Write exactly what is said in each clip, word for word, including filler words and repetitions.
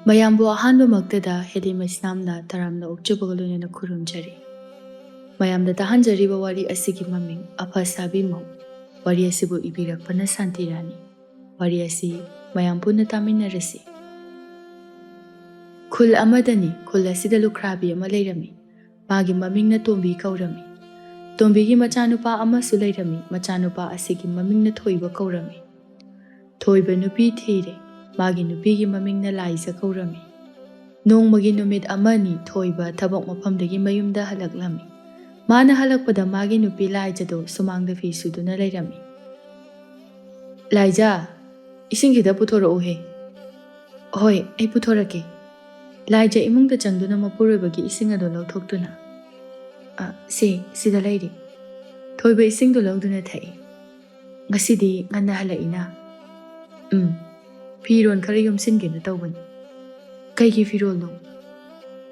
ꯃꯌꯥꯝꯕꯨ ꯑꯍꯥꯟꯕꯃꯛꯇꯗ ꯍꯦꯂꯤꯃꯩꯁꯅꯥꯝꯅ ꯇꯔꯥꯝꯅ ꯑꯣꯛꯆꯕꯒ ꯂꯣꯏꯅꯅ ꯈꯨꯔꯨꯝꯖꯔꯤ꯫ ꯃꯌꯥꯝꯗ ꯇꯥꯍꯟꯖꯔꯤꯕ ꯋꯥꯔꯤ ꯑꯁꯤꯒꯤ ꯃꯃꯤꯡ ꯑꯐ ꯁꯥꯕꯤ ꯃꯧ꯫ ꯋꯥꯔꯤ ꯑꯁꯤꯕꯨ ꯏꯕꯤꯔꯛꯄꯅ ꯁꯥꯟꯇꯤ ꯔꯥꯅꯤ꯫ ꯋꯥꯔꯤ ꯑꯁꯤ ꯃꯌꯥꯝ ꯄꯨꯟꯅ ꯇꯥꯃꯤꯟꯅꯔꯁꯤ꯫ ꯈꯨꯜ ꯑꯃꯗꯅꯤ, ꯈꯨꯜ ꯑꯁꯤꯗ ꯂꯨꯈ꯭ꯔꯥꯕꯤ ꯑꯃ ꯂꯩꯔꯝꯃꯤ꯫ ꯃꯥꯒꯤ ꯃꯃꯤꯡꯅ ꯇꯣꯝꯕꯤ ꯀꯧꯔꯝꯃꯤ꯫ ꯇꯣꯝꯕꯤꯒꯤ ꯃꯆꯥꯅꯨꯄꯥ ꯑꯃꯁꯨ ꯂꯩꯔꯝꯃꯤ꯫ ꯃꯆꯥꯅꯨꯄꯥ ꯑꯁꯤꯒꯤ ꯃꯃꯤꯡꯅ ꯊꯣꯏꯕ ꯀꯧꯔꯝꯃꯤ꯫ ꯊꯣꯏꯕ ꯅꯨꯄꯤ ꯊꯤꯔꯦ꯫ ꯃꯥꯒꯤ ꯅꯨꯄꯤꯒꯤ ꯃꯃꯤꯡꯅ ꯂꯥꯏꯖ ꯀꯧꯔꯝꯃꯤ꯫ ꯅꯣꯡꯃꯒꯤ ꯅꯨꯃꯤꯠ ꯑꯃꯅꯤ ꯊꯣꯏꯕ ꯊꯕꯛ ꯃꯐꯝꯗꯒꯤ ꯃꯌꯨꯝꯗ ꯍꯜꯂꯛꯂꯝꯃꯤ꯫ ꯃꯥꯅ ꯍꯜꯂꯛꯄꯗ ꯃꯥꯒꯤ ꯅꯨꯄꯤ ꯂꯥꯏꯖꯗꯨ ꯁꯨꯃꯥꯡꯗ ꯐꯤ ꯁꯨꯗꯨꯅ ꯂꯩꯔꯝꯃꯤ꯫ "ꯂꯥꯏꯖ, ꯏꯁꯤꯡ ꯈꯤꯇ ꯄꯨꯊꯣꯔꯛꯎꯍꯦ꯫" "ꯍꯣꯏ, ꯑꯩ ꯄꯨꯊꯣꯔꯛꯀꯦ꯫" ꯂꯥꯏꯖ ꯏꯃꯨꯡꯗ ꯆꯪꯗꯨꯅ ꯃꯄꯨꯔꯣꯏꯕꯒꯤ ꯏꯁꯤꯡ ꯑꯗꯨ ꯂꯧꯊꯣꯛꯇꯨꯅ, "ꯑ, ꯁꯦ, ꯁꯤꯗ ꯂꯩꯔꯦ꯫" ꯊꯣꯏꯕ ꯏꯁꯤꯡꯗꯨ ꯂꯧꯗꯨꯅ ꯊꯛꯏ꯫ "ꯉꯁꯤꯗꯤ ꯉꯟꯅ ꯍꯜꯂꯛꯏꯅ?" "ꯎꯝ, ꯐꯤꯔꯣꯟ ꯈꯔ ꯌꯣꯝꯁꯤꯟꯒꯦꯅ ꯇꯧꯕꯅꯤ꯫" "ꯀꯩꯒꯤ ꯐꯤꯔꯣꯜꯅꯣ?"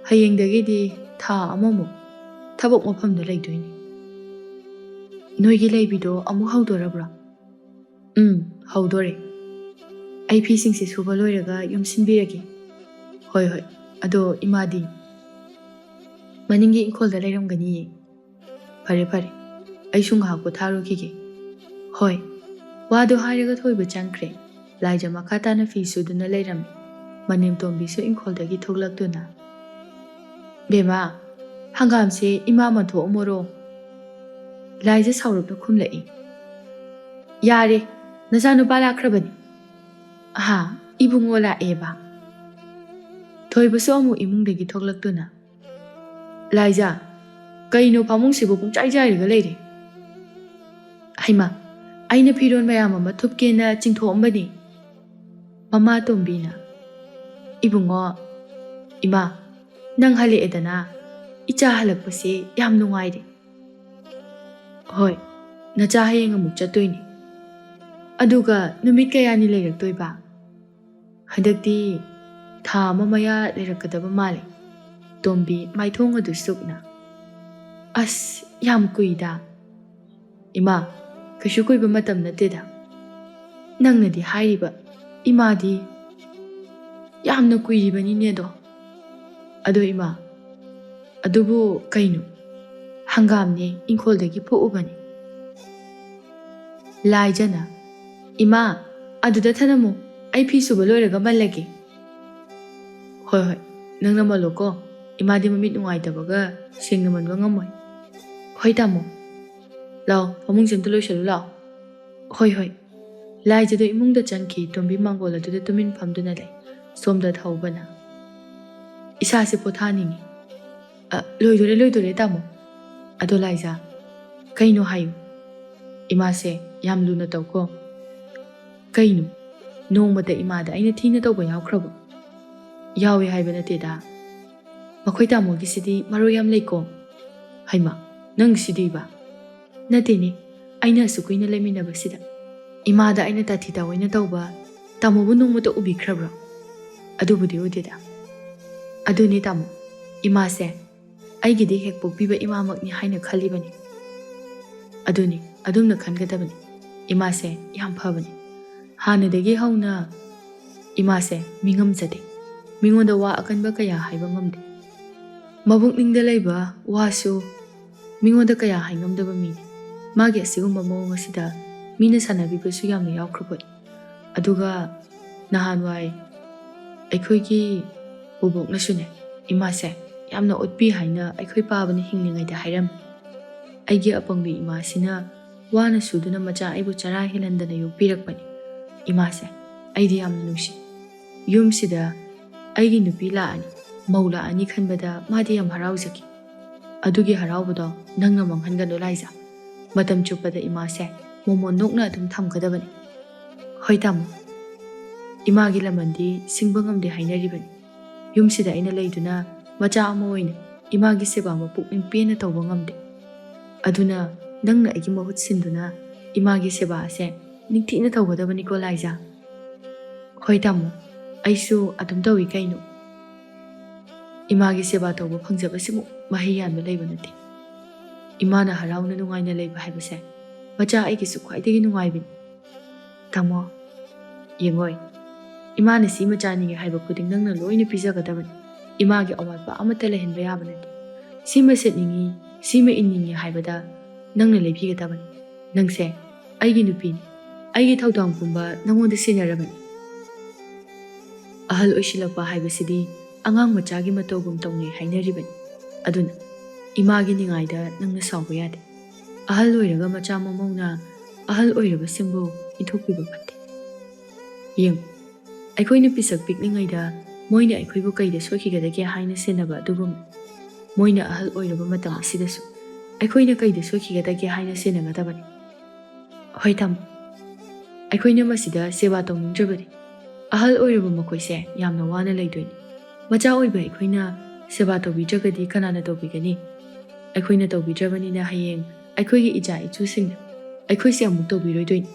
"ꯍꯌꯦꯡꯗꯒꯤꯗꯤ ꯊꯥ ꯑꯃꯃꯨꯛ ꯊꯕꯛ ꯃꯐꯝꯗ ꯂꯩꯗꯣꯏꯅꯤ꯫" "ꯅꯣꯏꯒꯤ ꯂꯩꯕꯤꯗꯣ ꯑꯃꯨꯛ ꯍꯧꯗꯣꯔꯕ꯭ꯔꯥ?" "ꯎꯝ, ꯍꯧꯗꯣꯔꯦ꯫ ꯑꯩ ꯐꯤꯁꯤꯡꯁꯦ ꯁꯨꯕ ꯂꯣꯏꯔꯒ ꯌꯣꯝꯁꯤꯟꯕꯤꯔꯒꯦ꯫" "ꯍꯣꯏ, ꯍꯣꯏ꯫ ꯑꯗꯣ ꯏꯃꯥꯗꯤ?" "ꯃꯅꯤꯡꯒꯤ ꯏꯪꯈꯣꯜꯗ ꯂꯩꯔꯝꯒꯅꯤꯌꯦ꯫" "ꯐꯔꯦ, ꯐꯔꯦ꯫ ꯑꯩꯁꯨ ꯉꯥꯏꯍꯥꯛ ꯄꯣꯊꯥꯔꯨꯈꯤꯒꯦ꯫" "ꯍꯣꯏ꯫" ꯋꯥꯗꯨ ꯍꯥꯏꯔꯒ ꯊꯣꯏꯕ ꯆꯪꯈ꯭ꯔꯦ꯫ ꯂꯥꯏꯖ ꯃꯈꯥ ꯇꯥꯅ ꯐꯤ ꯁꯨꯗꯨꯅ ꯂꯩꯔꯝꯃꯤ꯫ ꯃꯅꯦꯝ ꯇꯣꯝꯕꯤꯁꯨ ꯏꯪꯈꯣꯜꯗꯒꯤ ꯊꯣꯛꯂꯛꯇꯨꯅ, "ꯕꯦꯝꯃ, ꯍꯪꯒꯥꯝꯁꯦ ꯏꯃꯥ ꯃꯟꯊꯣꯛꯑꯝꯃꯣꯔꯣ?" ꯂꯥꯏꯖ ꯁꯥꯎꯔꯞꯅ ꯈꯨꯝꯂꯛꯏ꯫ "ꯌꯥꯔꯦ, ꯅꯆꯥꯅꯨꯄꯥ ꯂꯥꯛꯈ꯭ꯔꯕꯅꯤ꯫" "ꯑꯍꯥ, ꯏꯕꯨꯡꯉꯣ ꯂꯥꯛꯑꯦꯕ꯫" ꯊꯣꯏꯕꯁꯨ ꯑꯃꯨꯛ ꯏꯃꯨꯡꯗꯒꯤ ꯊꯣꯛꯂꯛꯇꯨꯅ, "ꯂꯥꯏꯖ, ꯀꯩꯅꯣ ꯐꯃꯨꯡꯁꯤꯕꯨ ꯄꯨꯡꯆꯥꯏ ꯆꯥꯏꯔꯒ ꯂꯩꯔꯦ?" "ꯍꯩꯃꯥ, ꯑꯩꯅ ꯐꯤꯔꯣꯜ ꯃꯌꯥꯝ ꯑꯃ ꯊꯨꯞꯀꯦꯅ ꯆꯤꯡꯊꯣꯛꯑꯝꯕꯅꯤ꯫" ꯃꯃꯥ ꯇꯣꯝꯕꯤꯅ, "ꯏꯕꯨꯡꯉꯣ, ꯏꯃꯥ, ꯅꯪ ꯍꯜꯂꯛꯑꯦꯗꯅ, ꯏꯆꯥ ꯍꯜꯂꯛꯄꯁꯦ ꯌꯥꯝ ꯅꯨꯡꯉꯥꯏꯔꯦ꯫" "ꯍꯣꯏ, ꯅꯆꯥ ꯍꯌꯦꯡ ꯑꯃꯨꯛ ꯆꯠꯇꯣꯏꯅꯤ꯫ ꯑꯗꯨꯒ ꯅꯨꯃꯤꯠ ꯀꯌꯥꯅꯤ ꯂꯩꯔꯛꯇꯣꯏꯕ?" "ꯍꯟꯗꯛꯇꯤ ꯊꯥ ꯑꯃ ꯃꯌꯥ ꯂꯩꯔꯛꯀꯗꯕ ꯃꯥꯜꯂꯦ꯫" ꯇꯣꯝꯕꯤ ꯃꯥꯏꯊꯣꯡ ꯑꯗꯨ ꯁꯨꯛꯅ, "ꯑꯁ, ꯌꯥꯝ ꯀꯨꯏꯗ꯫" "ꯏꯃꯥ, ꯀꯩꯁꯨ ꯀꯨꯏꯕ ꯃꯇꯝ ꯅꯠꯇꯦꯗ꯫ ꯅꯪꯅꯗꯤ ꯍꯥꯏꯔꯤꯕ, ꯏꯃꯥꯗꯤ?" ꯌꯥꯝꯅ ꯀꯨꯏꯔꯤꯕꯅꯤꯅꯦ ꯑꯗꯣ꯫ ꯑꯗꯣ ꯏꯃꯥ, ꯑꯗꯨꯕꯨ ꯀꯩꯅꯣ? ꯍꯪꯒꯥꯝꯅꯦ, ꯏꯪꯈꯣꯜꯗꯒꯤ ꯐꯨꯛꯎꯕꯅꯦ꯫ ꯂꯥꯏꯖꯅ, "ꯏꯃꯥ, ꯑꯗꯨꯗ ꯊꯅꯝꯃꯨ, ꯑꯩ ꯐꯤ ꯁꯨꯕ ꯂꯣꯏꯔꯒ ꯃꯜꯂꯒꯦ꯫" "ꯍꯣꯏ, ꯍꯣꯏ, ꯅꯪꯅ ꯃꯜꯂꯣꯀꯣ, ꯏꯃꯥꯗꯤ ꯃꯃꯤꯠ ꯅꯨꯡꯉꯥꯏꯇꯕꯒ ꯁꯦꯡꯅ ꯃꯟꯕ ꯉꯝꯃꯣꯏ꯫" "ꯍꯣꯏ ꯇꯥꯃꯣ, ꯂꯥꯛꯑꯣ, ꯐꯃꯨꯡꯁꯦ ꯑꯝꯇ ꯂꯣꯏꯁꯜꯂꯨ ꯂꯥꯛꯑꯣ꯫" "ꯍꯣꯏ, ꯍꯣꯏ꯫" ꯂꯥꯏꯖꯗꯣ ꯏꯃꯨꯡꯗ ꯆꯪꯈꯤ꯫ ꯇꯣꯝꯕꯤ ꯃꯥꯡꯒꯣꯜ ꯑꯗꯨꯗ ꯇꯨꯃꯤꯟ ꯐꯝꯗꯨꯅ ꯂꯩ꯫ ꯁꯣꯝꯗ ꯊꯧꯕꯅ, "ꯏꯁꯥꯁꯦ ꯄꯣꯊꯥꯅꯤꯡꯉꯤ꯫" "ꯑ, ꯂꯣꯏꯗꯣꯔꯦ, ꯂꯣꯏꯗꯣꯔꯦ, ꯇꯥꯃꯣ꯫" "ꯑꯗꯣ ꯂꯥꯏꯖꯥ, ꯀꯩꯅꯣ ꯍꯥꯏꯌꯨ꯫" "ꯏꯃꯥꯁꯦ ꯌꯥꯝ ꯂꯨꯅ ꯇꯧꯀꯣ꯫" "ꯀꯩꯅꯣ? ꯅꯣꯡꯃꯇ ꯏꯃꯥꯗ ꯑꯩꯅ ꯊꯤꯅ ꯇꯧꯕ ꯌꯥꯎꯈ꯭ꯔꯕꯣ?" "ꯌꯥꯎꯋꯦ ꯍꯥꯏꯕ ꯅꯠꯇꯦꯗ꯫ ꯃꯈꯣꯏ ꯇꯥꯃꯣꯒꯤꯁꯤꯗꯤ ꯃꯔꯣꯏ ꯌꯥꯝ ꯂꯩꯀꯣ꯫" "ꯍꯩꯃꯥ, ꯅꯪ ꯁꯤꯗꯤꯕ?" "ꯅꯠꯇꯦꯅꯦ, ꯑꯩꯅ ꯑꯁꯨꯛ ꯀꯨꯏꯅ ꯂꯩꯃꯤꯟꯅꯕꯁꯤꯗ ꯏꯃꯥꯗ ꯑꯩꯅ ꯇꯥꯊꯤ ꯇꯥꯑꯣꯏꯅ ꯇꯧꯕ ꯇꯥꯃꯣꯕꯨ ꯅꯣꯡꯃꯇ ꯎꯕꯤꯈ꯭ꯔꯕ꯭ꯔꯣ?" "ꯑꯗꯨꯕꯨꯗꯤ ꯎꯗꯦꯗ꯫" "ꯑꯗꯨꯅꯤ ꯇꯥꯃꯣ, ꯏꯃꯥꯁꯦ ꯑꯩꯒꯤꯗꯤ ꯍꯦꯛ ꯄꯣꯛꯄꯤꯕ ꯏꯃꯥꯃꯛꯅꯤ ꯍꯥꯏꯅ ꯈꯜꯂꯤꯕꯅꯤ꯫" "ꯑꯗꯨꯅꯤ, ꯑꯗꯨꯝꯅ ꯈꯟꯒꯗꯕꯅꯤ꯫ ꯏꯃꯥꯁꯦ ꯌꯥꯝ ꯐꯕꯅꯤ꯫ ꯍꯥꯟꯅꯗꯒꯤ ꯍꯧꯅ ꯏꯃꯥꯁꯦ ꯃꯤꯉꯝꯖꯗꯦ꯫ ꯃꯤꯉꯣꯟꯗ ꯋꯥ ꯑꯀꯟꯕ ꯀꯌꯥ ꯍꯥꯏꯕ ꯉꯝꯗꯦ꯫ ꯃꯕꯨꯛꯅꯤꯡꯗ ꯂꯩꯕ ꯋꯥꯁꯨ ꯃꯤꯉꯣꯟꯗ ꯀꯌꯥ ꯍꯥꯏꯉꯝꯗꯕ ꯃꯤꯅꯤ꯫ ꯃꯥꯒꯤ ꯑꯁꯤꯒꯨꯝꯕ ꯃꯑꯣꯡ ꯑꯁꯤꯗ ꯃꯤꯅ ꯁꯥꯟꯅꯕꯤꯕꯁꯨ ꯌꯥꯝꯅ ꯌꯥꯎꯈ꯭ꯔꯕꯅꯤ꯫ ꯑꯗꯨꯒ ꯅꯍꯥꯟꯋꯥꯏ ꯑꯩꯈꯣꯏꯒꯤ ꯕꯣꯕꯣꯛꯅꯁꯨꯅꯦ, ꯏꯃꯥꯁꯦ ꯌꯥꯝꯅ ꯑꯣꯠꯄꯤ ꯍꯥꯏꯅ ꯑꯩꯈꯣꯏ ꯄꯥꯕꯅ ꯍꯤꯡꯂꯤꯉꯩꯗ ꯍꯥꯏꯔꯝꯃꯤ꯫ ꯑꯩꯒꯤ ꯑꯄꯪꯕꯤ ꯏꯃꯥꯁꯤꯅ ꯋꯥꯅ ꯁꯨꯗꯨꯅ ꯃꯆꯥ ꯑꯩꯕꯨ ꯆꯔꯥ ꯍꯦꯜꯍꯟꯗꯅ ꯌꯣꯛꯄꯤꯔꯛꯄꯅꯤ꯫ ꯏꯃꯥꯁꯦ ꯑꯩꯗꯤ ꯌꯥꯝꯅ ꯅꯨꯡꯁꯤ꯫ ꯌꯨꯝꯁꯤꯗ ꯑꯩꯒꯤ ꯅꯨꯄꯤ ꯂꯥꯛꯑꯅꯤ, ꯃꯧ ꯂꯥꯛꯑꯅꯤ ꯈꯟꯕꯗ ꯃꯥꯗꯤ ꯌꯥꯝ ꯍꯔꯥꯎꯖꯈꯤ꯫ ꯑꯗꯨꯒꯤ ꯍꯔꯥꯎꯕꯗꯣ ꯅꯪꯅ ꯃꯥꯡꯍꯟꯒꯅꯨ ꯂꯥꯏꯖꯥ꯫ ꯃꯇꯝ ꯆꯨꯞꯄꯗ ꯏꯃꯥꯁꯦ ꯃꯣꯃꯣꯟ ꯅꯣꯛꯅ ꯑꯗꯨꯝ ꯊꯝꯒꯗꯕꯅꯤ꯫" "ꯍꯣꯏ ꯇꯥꯃꯣ, ꯏꯃꯥꯒꯤ ꯂꯃꯟꯗꯤ ꯁꯤꯡꯕ ꯉꯝꯗꯦ ꯍꯥꯏꯅꯔꯤꯕꯅꯤ꯫ ꯌꯨꯝꯁꯤꯗ ꯑꯩꯅ ꯂꯩꯗꯨꯅ ꯃꯆꯥ ꯑꯃ ꯑꯣꯏꯅ ꯏꯃꯥꯒꯤ ꯁꯦꯕꯥ ꯃꯄꯨꯛꯅꯤꯡ ꯄꯦꯟꯅ ꯇꯧꯕ ꯉꯝꯗꯦ꯫ ꯑꯗꯨꯅ ꯅꯪꯅ ꯑꯩꯒꯤ ꯃꯍꯨꯠ ꯁꯤꯟꯗꯨꯅ ꯏꯃꯥꯒꯤ ꯁꯦꯕꯥ ꯑꯁꯦ ꯅꯤꯡꯊꯤꯅ ꯇꯧꯒꯗꯕꯅꯤꯀꯣ ꯂꯥꯏꯖꯥ꯫" "ꯍꯣꯏ ꯇꯥꯃꯣ, ꯑꯩꯁꯨ ꯑꯗꯨꯝ ꯇꯧꯏ ꯀꯩꯅꯣ꯫ ꯏꯃꯥꯒꯤ ꯁꯦꯕꯥ ꯇꯧꯕ ꯐꯪꯖꯕꯁꯤꯃꯨꯛ ꯃꯍꯩ ꯌꯥꯟꯕ ꯂꯩꯕ ꯅꯠꯇꯦ꯫ ꯏꯃꯥꯅ ꯍꯔꯥꯎꯅ ꯅꯨꯡꯉꯥꯏꯅ ꯂꯩꯕ ꯍꯥꯏꯕꯁꯦ ꯃꯆꯥ ꯑꯩꯒꯤꯁꯨ ꯈ꯭ꯋꯥꯏꯗꯒꯤ ꯅꯨꯡꯉꯥꯏꯕꯅꯤ꯫ ꯇꯥꯃꯣ, ꯌꯦꯡꯉꯣꯏ, ꯏꯃꯥꯅ ꯁꯤꯃ ꯆꯥꯅꯤꯡꯉꯤ ꯍꯥꯏꯕ ꯈꯨꯗꯤꯡ ꯅꯪꯅ ꯂꯣꯏꯅ ꯄꯤꯖꯒꯗꯕꯅꯤ꯫ ꯏꯃꯥꯒꯤ ꯑꯋꯥꯠꯄ ꯑꯃꯠꯇ ꯂꯩꯍꯟꯕ ꯌꯥꯕ ꯅꯠꯇꯦ꯫ ꯁꯤꯃ ꯁꯦꯠꯅꯤꯡꯉꯤ, ꯁꯤꯃ ꯏꯟꯅꯤꯡꯉꯤ ꯍꯥꯏꯕꯗ ꯅꯪꯅ ꯂꯩꯕꯤꯒꯗꯕꯅꯤ꯫ ꯅꯪꯁꯦ ꯑꯩꯒꯤ ꯅꯨꯄꯤꯅꯤ꯫ ꯑꯩꯒꯤ ꯊꯧꯗꯥꯡ ꯄꯨꯝꯕ ꯅꯪꯉꯣꯟꯗ ꯁꯤꯟꯅꯔꯕꯅꯤ꯫ ꯑꯍꯜ ꯑꯣꯏꯁꯤꯜꯂꯛꯄ ꯍꯥꯏꯕꯁꯤꯗꯤ ꯑꯉꯥꯡ ꯃꯆꯥꯒꯤ ꯃꯇꯧꯒꯨꯝ ꯇꯧꯅꯩ ꯍꯥꯏꯅꯔꯤꯕꯅꯤ꯫ ꯑꯗꯨꯅ ꯏꯃꯥꯒꯤ ꯅꯤꯡꯉꯥꯏꯗ ꯅꯪꯅ ꯁꯥꯎꯕ ꯌꯥꯗꯦ꯫ ꯑꯍꯜ ꯑꯣꯏꯔꯒ ꯃꯆꯥ ꯃꯃꯧꯅ ꯑꯍꯜ ꯑꯣꯏꯔꯕꯁꯤꯡꯕꯨ ꯏꯟꯊꯣꯛꯄꯤꯕ ꯐꯠꯇꯦ꯫ ꯌꯦꯡꯉꯨ, ꯑꯩꯈꯣꯏꯅ ꯄꯤꯁꯛ ꯄꯤꯛꯂꯤꯉꯩꯗ ꯃꯣꯏꯅ ꯑꯩꯈꯣꯏꯕꯨ ꯀꯩꯗ ꯁꯣꯏꯈꯤꯒꯗꯒꯦ ꯍꯥꯏꯅ ꯁꯦꯟꯅꯕ ꯑꯗꯨꯒꯨꯝ ꯃꯣꯏꯅ ꯑꯍꯜ ꯑꯣꯏꯔꯕ ꯃꯇꯝ ꯑꯁꯤꯗꯁꯨ ꯑꯩꯈꯣꯏꯅ ꯀꯩꯗ ꯁꯣꯏꯈꯤꯒꯗꯒꯦ ꯍꯥꯏꯅ ꯁꯦꯟꯅꯒꯗꯕꯅꯤ꯫ ꯍꯣꯏ ꯇꯥꯃꯣ, ꯑꯩꯈꯣꯏꯅ ꯃꯁꯤꯗ ꯁꯦꯕꯥ ꯇꯧꯅꯤꯡꯗ꯭ꯔꯕꯗꯤ ꯑꯍꯜ ꯑꯣꯏꯔꯕ ꯃꯈꯣꯏꯁꯦ ꯌꯥꯝꯅ ꯋꯥꯅ ꯂꯩꯗꯣꯏꯅꯤ꯫ ꯃꯆꯥ ꯑꯣꯏꯕ ꯑꯩꯈꯣꯏꯅ ꯁꯦꯕꯥ ꯇꯧꯕꯤꯗ꯭ꯔꯒꯗꯤ ꯀꯅꯥꯅ ꯇꯧꯕꯤꯒꯅꯤ? ꯑꯩꯈꯣꯏꯅ ꯇꯧꯕꯤꯗ꯭ꯔꯕꯅꯤꯅ ꯍꯌꯦꯡ ꯑꯩꯈꯣꯏꯒꯤ ꯏꯆꯥ ꯏꯁꯨꯁꯤꯡꯅ ꯑꯩꯈꯣꯏꯁꯦ ꯑꯃꯨꯛ ꯇꯧꯕꯤꯔꯣꯏꯗꯣꯏꯅꯤ꯫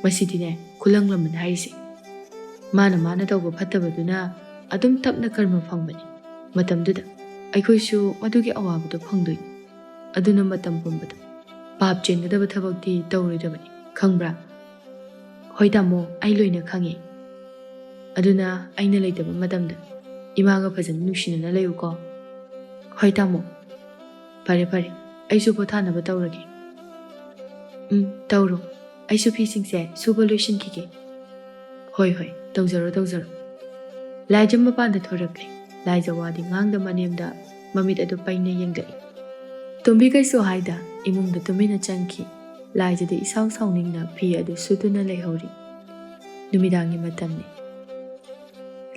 ꯃꯁꯤꯗꯤꯅꯦ, ꯈꯨꯂꯪ ꯂꯃꯟ ꯍꯥꯏꯔꯤꯁꯦ꯫ ꯃꯥꯅ ꯃꯥꯅ ꯇꯧꯕ ꯐꯠꯇꯕꯗꯨꯅ ꯑꯗꯨꯝ ꯇꯞꯅ ꯀꯔꯃ ꯐꯪꯕꯅꯤ꯫ ꯃꯇꯝꯗꯨꯗ ꯑꯩꯈꯣꯏꯁꯨ ꯃꯗꯨꯒꯤ ꯑꯋꯥꯕꯗꯣ ꯐꯪꯗꯣꯏꯅꯤ꯫ ꯑꯗꯨꯅ ꯃꯇꯝ ꯄꯨꯝꯕꯗ ꯄꯥꯞ ꯆꯦꯟꯒꯗꯕ ꯊꯕꯛꯇꯤ ꯇꯧꯔꯣꯏꯗꯕꯅꯤ, ꯈꯪꯕ꯭ꯔꯥ? ꯍꯣꯏ ꯇꯥꯃꯣ, ꯑꯩ ꯂꯣꯏꯅ ꯈꯪꯉꯤ꯫ ꯑꯗꯨꯅ ꯑꯩꯅ ꯂꯩꯇꯕ ꯃꯇꯝꯗ ꯏꯃꯥꯒ ꯐꯖꯅ ꯅꯨꯡꯁꯤꯅꯅ ꯂꯩꯌꯨꯀꯣ꯫ ꯍꯣꯏ ꯇꯥꯃꯣ꯫ ꯐꯔꯦ ꯐꯔꯦ, ꯑꯩꯁꯨ ꯄꯣꯊꯥꯅꯕ ꯇꯧꯔꯒꯦ꯫ ꯎꯝ, ꯇꯧꯔꯣ꯫ ꯑꯩꯁꯨ ꯐꯤꯁꯤꯡꯁꯦ ꯁꯨꯕ ꯂꯣꯏꯁꯤꯟꯈꯤꯒꯦ꯫ ꯍꯣꯏ ꯍꯣꯏ, ꯇꯧꯖꯔꯣ ꯇꯧꯖꯔꯣ꯫ ꯂꯥꯏꯖ ꯃꯄꯥꯟꯗ ꯊꯣꯔꯛꯂꯦ꯫ ꯂꯥꯏꯖ ꯋꯥꯗꯤ ꯉꯥꯡꯗ ꯃꯅꯦꯝꯗ ꯃꯃꯤꯠ ꯑꯗꯨ ꯄꯩꯅ ꯌꯦꯡꯂꯛꯏ꯫ ꯇꯣꯝꯕꯤ ꯀꯩꯁꯨ ꯍꯥꯏꯗ ꯏꯃꯨꯡꯗ ꯇꯨꯃꯤꯟꯅ ꯆꯪꯈꯤ꯫ ꯂꯥꯏꯖꯗꯤ ꯏꯁꯥꯎ ꯁꯥꯎꯅꯤꯡꯅ ꯐꯤ ꯑꯗꯨ ꯁꯨꯗꯨꯅ ꯂꯩꯍꯧꯔꯤ꯫ ꯅꯨꯃꯤꯗꯥꯡꯒꯤ ꯃꯇꯝꯅꯤ꯫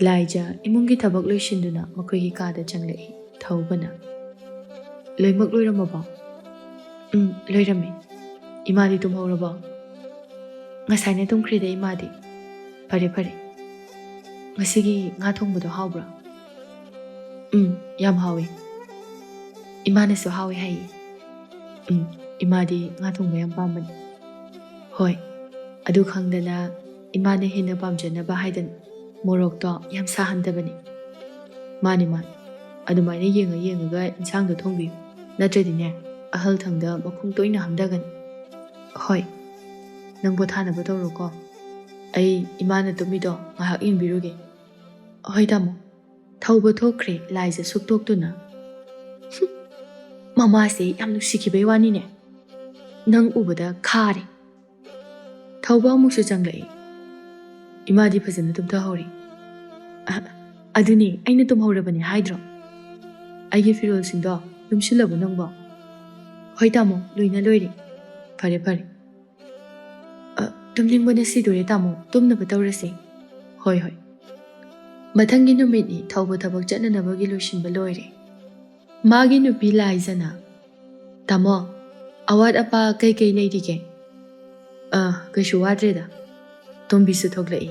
ꯂꯥꯏꯖ ꯏꯃꯨꯡꯒꯤ ꯊꯕꯛ ꯂꯣꯏꯁꯤꯟꯗꯨꯅ ꯃꯈꯣꯏꯒꯤ ꯀꯥꯗ ꯆꯪꯂꯛꯏ꯫ ꯊꯧꯕꯅ, "ꯂꯣꯏꯃꯛ ꯂꯣꯏꯔꯝꯃꯕꯣ?" "ꯎꯝ, ꯂꯣꯏꯔꯝꯃꯦ꯫ ꯏꯃꯥꯗꯤ ꯇꯨꯝꯍꯧꯔꯕꯣ?" "ꯉꯁꯥꯏꯅ ꯇꯨꯝꯈ꯭ꯔꯦꯗ ꯏꯃꯥꯗꯤ꯫" "ꯐꯔꯦ ꯐꯔꯦ꯫ ꯉꯁꯤꯒꯤ ꯉꯥ ꯊꯣꯡꯕꯗꯣ ꯍꯥꯎꯕ꯭ꯔꯥ?" "ꯎꯝ, ꯌꯥꯝ ꯍꯥꯎꯋꯦ꯫ ꯏꯃꯥꯅꯁꯨ ꯍꯥꯎꯋꯦ ꯍꯥꯏꯌꯦ꯫" "ꯎꯝ, ꯏꯃꯥꯗꯤ ꯉꯥ ꯊꯣꯡꯕ ꯌꯥꯝ ꯄꯥꯝꯕꯅꯤ꯫" "ꯍꯣꯏ, ꯑꯗꯨ ꯈꯪꯗꯅ ꯏꯃꯥꯅ ꯍꯦꯟꯅ ꯄꯥꯝꯖꯅꯕ ꯍꯥꯏꯗꯅ ꯃꯣꯔꯣꯛꯇꯣ ꯌꯥꯝ ꯁꯥꯍꯟꯗꯕꯅꯤ꯫" "ꯃꯥꯅꯤ ꯃꯥꯅꯤ, ꯑꯗꯨꯃꯥꯏꯅ ꯌꯦꯡꯉ ꯌꯦꯡꯉꯒ ꯏꯟꯁꯥꯡꯗꯣ ꯊꯣꯡꯕꯤꯌꯨ, ꯅꯠꯇ꯭ꯔꯗꯤꯅꯦ ꯑꯍꯜ ꯊꯪꯗ ꯃꯈꯣꯡ ꯇꯣꯏꯅ ꯍꯥꯝꯊꯒꯅꯤ꯫" "ꯍꯣꯏ, ꯅꯪ ꯄꯣꯊꯥꯅꯕ ꯇꯧꯔꯣꯀꯣ, ꯑꯩ ꯏꯃꯥꯅ ꯇꯨꯝꯃꯤꯗꯣ ꯉꯥꯏꯍꯥꯛ ꯌꯦꯡꯕꯤꯔꯨꯒꯦ꯫ ꯍꯣꯏ ꯇꯥꯃꯣ꯫ ꯊꯧꯕ ꯊꯣꯛꯈ꯭ꯔꯦ ꯂꯥꯏꯖ ꯁꯨꯛꯇꯣꯛꯇꯨꯅ꯫ "ꯍꯨꯝ, ꯃꯃꯥꯁꯦ ꯌꯥꯝ ꯅꯨꯡꯁꯤꯈꯤꯕꯩ ꯋꯥꯅꯤꯅꯦ꯫ ꯅꯪ ꯎꯕꯗ ꯈꯥꯔꯦ꯫" ꯊꯧꯕ ꯑꯃꯨꯛꯁꯨ ꯆꯪꯂꯛꯏ꯫ ꯏꯃꯥꯗꯤ ꯐꯖꯅ ꯇꯨꯝꯊꯍꯧꯔꯤ꯫ "ꯑ, ꯑꯗꯨꯅꯤ ꯑꯩꯅ ꯇꯨꯝꯍꯧꯔꯕꯅꯤ ꯍꯥꯏꯗ꯭ꯔꯣ? ꯑꯩꯒꯤ ꯐꯤꯔꯣꯜꯁꯤꯡꯗꯣ ꯂꯨꯝꯁꯤꯜꯂꯕꯣ ꯅꯪꯕꯣ?" "ꯍꯣꯏ ꯇꯥꯃꯣ, ꯂꯣꯏꯅ ꯂꯣꯏꯔꯦ꯫" "ꯐꯔꯦ ꯐꯔꯦ꯫" "ꯑ, ꯇꯨꯝꯅꯤꯡꯕꯅ ꯁꯤꯗꯣꯔꯦ ꯇꯥꯃꯣ, ꯇꯨꯝꯅꯕ ꯇꯧꯔꯁꯦ꯫" "ꯍꯣꯏ ꯍꯣꯏ꯫" ꯃꯊꯪꯒꯤ ꯅꯨꯃꯤꯠꯅꯤ ꯊꯧꯕ ꯊꯕꯛ ꯆꯠꯅꯅꯕꯒꯤ ꯂꯣꯏꯁꯤꯟꯕ ꯂꯣꯏꯔꯦ꯫ ꯃꯥꯒꯤ ꯅꯨꯄꯤ ꯂꯥꯏꯖꯅ, "ꯇꯥꯃꯣ, ꯑꯋꯥꯠ ꯑꯄꯥ ꯀꯩꯀꯩ ꯂꯩꯔꯤꯒꯦ?" "ꯑ, ꯀꯩꯁꯨ ꯋꯥꯠꯇ꯭ꯔꯦꯗ꯫" ꯇꯣꯝꯕꯤꯁꯨ ꯊꯣꯛꯂꯛꯏ꯫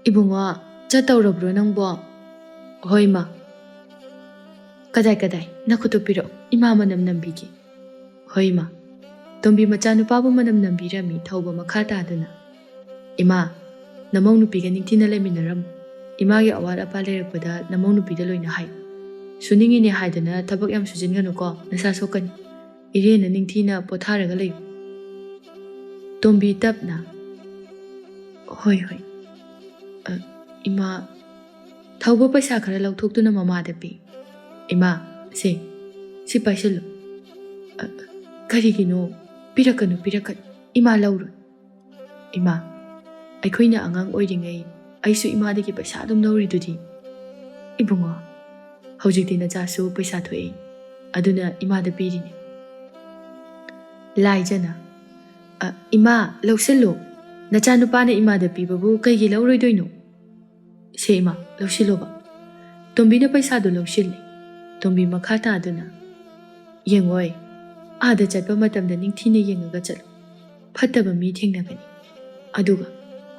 "ꯏꯕꯨꯡꯉꯣ, ꯆꯠꯇꯧꯔꯕ꯭ꯔꯣ ꯅꯪꯕꯣ?" "ꯍꯣꯏ ꯃꯥ꯫" "ꯀꯗꯥꯏ ꯀꯗꯥꯏ, ꯅꯈꯨꯠꯇꯨ ꯄꯤꯔꯛꯎ, ꯏꯃꯥ ꯃꯅꯝ ꯅꯝꯕꯤꯒꯦ꯫" "ꯍꯣꯏ ꯏꯃꯥ꯫" ꯇꯣꯝꯕꯤ ꯃꯆꯥꯅꯨꯄꯥꯕꯨ ꯃꯅꯝ ꯅꯝꯕꯤꯔꯝꯃꯤ ꯊꯧꯕ ꯃꯈꯥ ꯇꯥꯗꯨꯅ꯫ "ꯏꯃꯥ, ꯅꯃꯧ ꯅꯨꯄꯤꯒ ꯅꯤꯡꯊꯤꯅ ꯂꯩꯃꯤꯟꯅꯔꯝꯃꯨ꯫ ꯏꯃꯥꯒꯤ ꯑꯋꯥꯠ ꯑꯄꯥ ꯂꯩꯔꯛꯄꯗ ꯅꯃꯧ ꯅꯨꯄꯤꯗ ꯂꯣꯏꯅ ꯍꯥꯏꯌꯨ꯫ ꯁꯨꯅꯤꯡꯉꯤꯅꯦ ꯍꯥꯏꯗꯅ ꯊꯕꯛ ꯌꯥꯝ ꯁꯨꯖꯤꯟꯒꯅꯨꯀꯣ, ꯅꯁꯥ ꯁꯣꯛꯀꯅꯤ꯫ ꯏꯔꯦꯟꯅ ꯅꯤꯡꯊꯤꯅ ꯄꯣꯊꯥꯔꯒ ꯂꯩꯌꯨ꯫" ꯇꯣꯝꯕꯤ ꯇꯞꯅ, "ꯍꯣꯏ ꯍꯣꯏ꯫ ꯑ, ꯏꯃꯥ꯫" ꯊꯧꯕ ꯄꯩꯁꯥ ꯈꯔ ꯂꯧꯊꯣꯛꯇꯨꯅ ꯃꯃꯥꯗ ꯄꯤ꯫ "ꯏꯃꯥ, ꯁꯦ, ꯁꯤ ꯄꯥꯏꯁꯤꯜꯂꯨ꯫" "ꯑ, ꯀꯔꯤꯒꯤꯅꯣ? ꯄꯤꯔꯛꯀꯅꯨ, ꯄꯤꯔꯛꯀꯅꯨ꯫ ꯏꯃꯥ ꯂꯧꯔꯣꯏ꯫" "ꯏꯃꯥ, ꯑꯩꯈꯣꯏꯅ ꯑꯉꯥꯡ ꯑꯣꯏꯔꯤꯉꯩ ꯑꯩꯁꯨ ꯏꯃꯥꯗꯒꯤ ꯄꯩꯁꯥ ꯑꯗꯨꯝ ꯂꯧꯔꯤꯗꯨꯗꯤ꯫" "ꯏꯕꯨꯡꯉꯣ, ꯍꯧꯖꯤꯛꯇꯤ ꯅꯆꯥꯁꯨ ꯄꯩꯁꯥ ꯊꯣꯛꯏ, ꯑꯗꯨꯅ ꯏꯃꯥꯗ ꯄꯤꯔꯤꯅꯤ꯫" ꯂꯥꯏꯖꯅ, "ꯑ, ꯏꯃꯥ, ꯂꯧꯁꯤꯜꯂꯨ꯫ ꯅꯆꯥꯅꯨꯄꯥꯅ ꯏꯃꯥꯗ ꯄꯤꯕꯕꯨ ꯀꯩꯒꯤ ꯂꯧꯔꯣꯏꯗꯣꯏꯅꯣ? ꯁꯦ ꯏꯃꯥ, ꯂꯧꯁꯤꯜꯂꯣꯕ꯫" ꯇꯣꯝꯕꯤꯅ ꯄꯩꯁꯥꯗꯨ ꯂꯧꯁꯤꯜꯂꯦ꯫ ꯇꯣꯝꯕꯤ ꯃꯈꯥ ꯇꯥꯗꯨꯅ, "ꯌꯦꯡꯉꯣꯏ, ꯑꯥꯗ ꯆꯠꯄ ꯃꯇꯝꯗ ꯅꯤꯡꯊꯤꯅ ꯌꯦꯡꯉꯒ ꯆꯠꯂꯨ꯫ ꯐꯠꯇꯕ ꯃꯤ ꯊꯦꯡꯅꯒꯅꯤ꯫ ꯑꯗꯨꯒ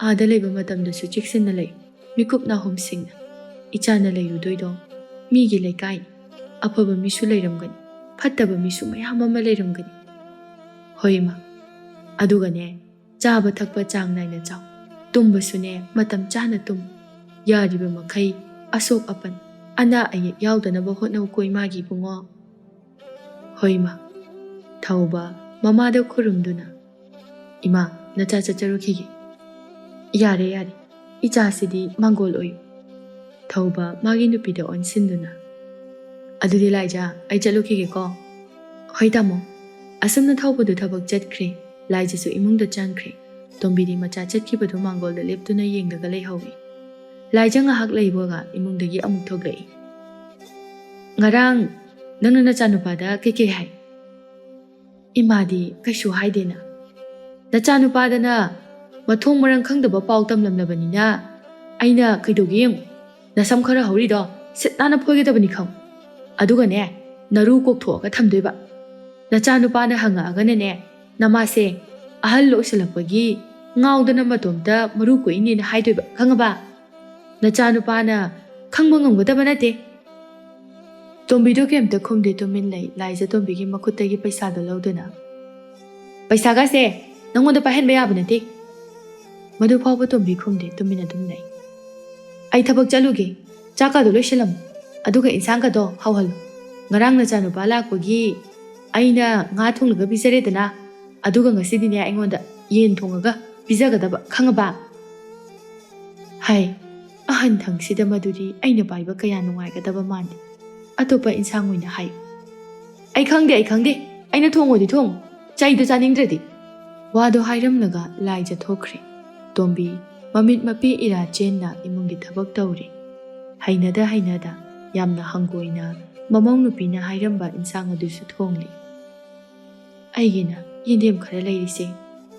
ꯑꯥꯗ ꯂꯩꯕ ꯃꯇꯝꯗꯁꯨ ꯆꯦꯛꯁꯤꯟꯅ ꯂꯩꯌꯨ꯫ ꯃꯤꯀꯨꯞ ꯅꯥꯍꯨꯝꯁꯤꯡꯅ ꯏꯆꯥꯅ ꯂꯩꯔꯨꯗꯣꯏꯗꯣ ꯃꯤꯒꯤ ꯂꯩꯀꯥꯏꯅꯤ꯫ ꯑꯐꯕ ꯃꯤꯁꯨ ꯂꯩꯔꯝꯒꯅꯤ, ꯐꯠꯇꯕ ꯃꯤꯁꯨ ꯃꯌꯥꯝ ꯑꯃ ꯂꯩꯔꯝꯒꯅꯤ꯫" "ꯍꯣꯏ ꯏꯃꯥ꯫ ꯑꯗꯨꯒꯅꯦ, ꯆꯥꯕ ꯊꯛꯄ ꯆꯥꯡ ꯅꯥꯏꯅ ꯆꯥꯎ꯫ ꯇꯨꯝꯕꯁꯨꯅꯦ, ꯃꯇꯝ ꯆꯥꯅ ꯇꯨꯝꯃꯨ꯫ ꯌꯥꯔꯤꯕ ꯃꯈꯩ ꯑꯁꯣꯛ ꯑꯄꯟ, ꯑꯅꯥ ꯑꯌꯦꯛ ꯌꯥꯎꯗꯅꯕ ꯍꯣꯠꯅꯧꯀꯣ ꯏꯃꯥꯒꯤ ꯏꯕꯨꯡꯉꯣ꯫" "ꯍꯣꯏ ꯏꯃꯥ꯫" ꯊꯧꯕ ꯃꯃꯥꯗ ꯈꯨꯔꯨꯝꯗꯨꯅ, "ꯏꯃꯥ, ꯅꯆꯥ ꯆꯠꯆꯔꯨꯈꯤꯒꯦ꯫ "ꯌꯥꯔꯦ, ꯌꯥꯔꯦ, ꯏꯆꯥꯁꯤꯗꯤ ꯃꯥꯡꯒꯣꯜ ꯑꯣꯏꯌꯨ"꯫ ꯊꯧꯕ ꯃꯥꯒꯤ ꯅꯨꯄꯤꯗ ꯑꯣꯟꯁꯤꯟꯗꯨꯅ, "ꯑꯗꯨꯗꯤ ꯂꯥꯏꯖꯥ, ꯑꯩ ꯆꯠꯂꯨꯈꯤꯒꯦꯀꯣ"꯫ "ꯍꯣꯏ ꯇꯥꯃꯣ"꯫ ꯑꯁꯨꯝꯅ ꯊꯧꯕꯗꯨ ꯊꯕꯛ ꯆꯠꯈ꯭ꯔꯦ꯫ ꯂꯥꯏꯖꯥꯁꯨ ꯏꯃꯨꯡꯗ ꯆꯪꯈ꯭ꯔꯦ꯫ ꯇꯣꯝꯕꯤꯗꯤ ꯃꯆꯥ ꯆꯠꯈꯤꯕꯗꯨ ꯃꯥꯡꯒꯣꯜꯗ ꯂꯦꯞꯇꯨꯅ ꯌꯦꯡꯂꯒ ꯂꯩꯍꯧꯏ꯫ ꯂꯥꯏꯖꯥ ꯉꯥꯏꯍꯥꯛ ꯂꯩꯕꯒ ꯏꯃꯨꯡꯗꯒꯤ ꯑꯃꯨꯛ ꯊꯣꯛꯂꯛꯏ꯫ "ꯉꯔꯥꯡ ꯅꯪꯅ ꯅꯆꯥꯅꯨꯄꯥꯗ ꯀꯩꯀꯩ ꯍꯥꯏ?" "ꯏꯃꯥꯗꯤ ꯀꯩꯁꯨ ꯍꯥꯏꯗꯦꯅ꯫ ꯅꯆꯥꯅꯨꯄꯥꯗꯅ ꯃꯊꯣꯡ ꯃꯔꯝ ꯈꯪꯗꯕ ꯄꯥꯎ ꯇꯝꯂꯝꯂꯕꯅꯤꯅ ꯑꯩꯅ ꯀꯩꯗꯧꯒꯦ ꯌꯦꯡꯉꯨ꯫ ꯅꯁꯝ ꯈꯔ ꯍꯧꯔꯤꯗꯣ ꯁꯤꯠ ꯅꯥꯟꯅ ꯐꯣꯏꯒꯗꯕꯅꯤ ꯈꯪꯉꯨ꯫ ꯑꯗꯨꯒꯅꯦ, ꯅꯔꯨ ꯀꯣꯛꯊꯣꯛꯑꯒ ꯊꯝꯗꯣꯏꯕ꯫ ꯅꯆꯥꯅꯨꯄꯥꯅ ꯍꯪꯉꯛꯑꯒꯅꯅꯦ, ꯅꯃꯥꯁꯦ ꯑꯍꯜ ꯑꯣꯏꯁꯜꯂꯛꯄꯒꯤ ꯉꯥꯎꯗꯅ ꯃꯇꯣꯝꯇ ꯃꯔꯨ ꯀꯣꯛꯏꯅꯦꯅ ꯍꯥꯏꯗꯣꯏꯕ, ꯈꯪꯉꯕ? ꯅꯆꯥꯅꯨꯄꯥꯅ ꯈꯪꯕ ꯉꯝꯒꯗꯕ ꯅꯠꯇꯦ"꯫ ꯇꯣꯝꯕꯤꯗꯣ ꯀꯩꯝꯇ ꯈꯨꯝꯗꯦ, ꯇꯨꯃꯤꯟ ꯂꯩ꯫ ꯂꯥꯏꯖꯥ ꯇꯣꯝꯕꯤꯒꯤ ꯃꯈꯨꯠꯇꯒꯤ ꯄꯩꯁꯥꯗꯣ ꯂꯧꯗꯨꯅ, "ꯄꯩꯁꯥꯒꯁꯦ ꯅꯪꯉꯣꯟꯗ ꯄꯥꯏꯍꯟꯕ ꯌꯥꯕ ꯅꯠꯇꯦ"꯫ ꯃꯗꯨ ꯐꯥꯎꯕ ꯇꯣꯝꯕꯤ ꯈꯨꯝꯗꯦ, ꯇꯨꯃꯤꯟ ꯑꯗꯨꯝ ꯂꯩ꯫ "ꯑꯩ ꯊꯕꯛ ꯆꯠꯂꯨꯒꯦ, ꯆꯥꯛꯀꯗꯣ ꯂꯣꯏꯁꯤꯜꯂꯝꯃꯨ, ꯑꯗꯨꯒ ꯏꯟꯁꯥꯡꯒꯗꯣ ꯍꯥꯎꯍꯜꯂꯨ꯫ ꯉꯔꯥꯡ ꯅꯆꯥꯅꯨꯄꯥ ꯂꯥꯛꯄꯒꯤ ꯑꯩꯅ ꯉꯥ ꯊꯣꯡꯂꯒ ꯄꯤꯖꯔꯦꯗꯅ, ꯑꯗꯨꯒ ꯉꯁꯤꯗꯤꯅꯦ ꯑꯩꯉꯣꯟꯗ ꯌꯦꯟ ꯊꯣꯡꯉꯒ ꯄꯤꯖꯒꯗꯕ, ꯈꯪꯉꯕ?" ꯍꯥꯏ꯫ ꯑꯍꯟ ꯊꯪꯁꯤꯗ ꯃꯗꯨꯗꯤ ꯑꯩꯅ ꯄꯥꯏꯕ ꯀꯌꯥ ꯅꯨꯡꯉꯥꯏꯒꯗꯕ ꯃꯥꯟꯗꯦ꯫ "ꯑꯇꯣꯞꯄ ꯏꯟꯁꯥꯡ ꯑꯣꯏꯅ ꯍꯥꯏꯌꯨ"꯫ "ꯑꯩ ꯈꯪꯗꯦ, ꯑꯩ ꯈꯪꯗꯦ꯫ ꯑꯩꯅ ꯊꯣꯡꯉꯣꯗꯤ ꯊꯣꯡꯉꯨ꯫ ꯆꯩꯗꯣ ꯆꯥꯅꯤꯡꯗ꯭ꯔꯗꯤ"꯫ ꯋꯥꯗꯣ ꯍꯥꯏꯔꯝꯂꯒ ꯂꯥꯏꯖꯥ ꯊꯣꯛꯈ꯭ꯔꯦ꯫ ꯇꯣꯝꯕꯤ ꯃꯃꯤꯠ ꯃꯄꯤ ꯏꯔꯥ ꯆꯦꯟꯅ ꯏꯃꯨꯡꯒꯤ ꯊꯕꯛ ꯇꯧꯔꯤ꯫ ꯍꯩꯅꯗ ꯍꯩꯅꯗ ꯌꯥꯝꯅ ꯍꯪꯒꯣꯏꯅ ꯃꯃꯧ ꯅꯨꯄꯤꯅ ꯍꯥꯏꯔꯝꯕ ꯏꯟꯁꯥꯡ ꯑꯗꯨꯁꯨ ꯊꯣꯡꯂꯤ꯫ "ꯑꯩꯒꯤꯅ ꯌꯦꯟꯗꯦꯝ ꯈꯔ ꯂꯩꯔꯤꯁꯦ,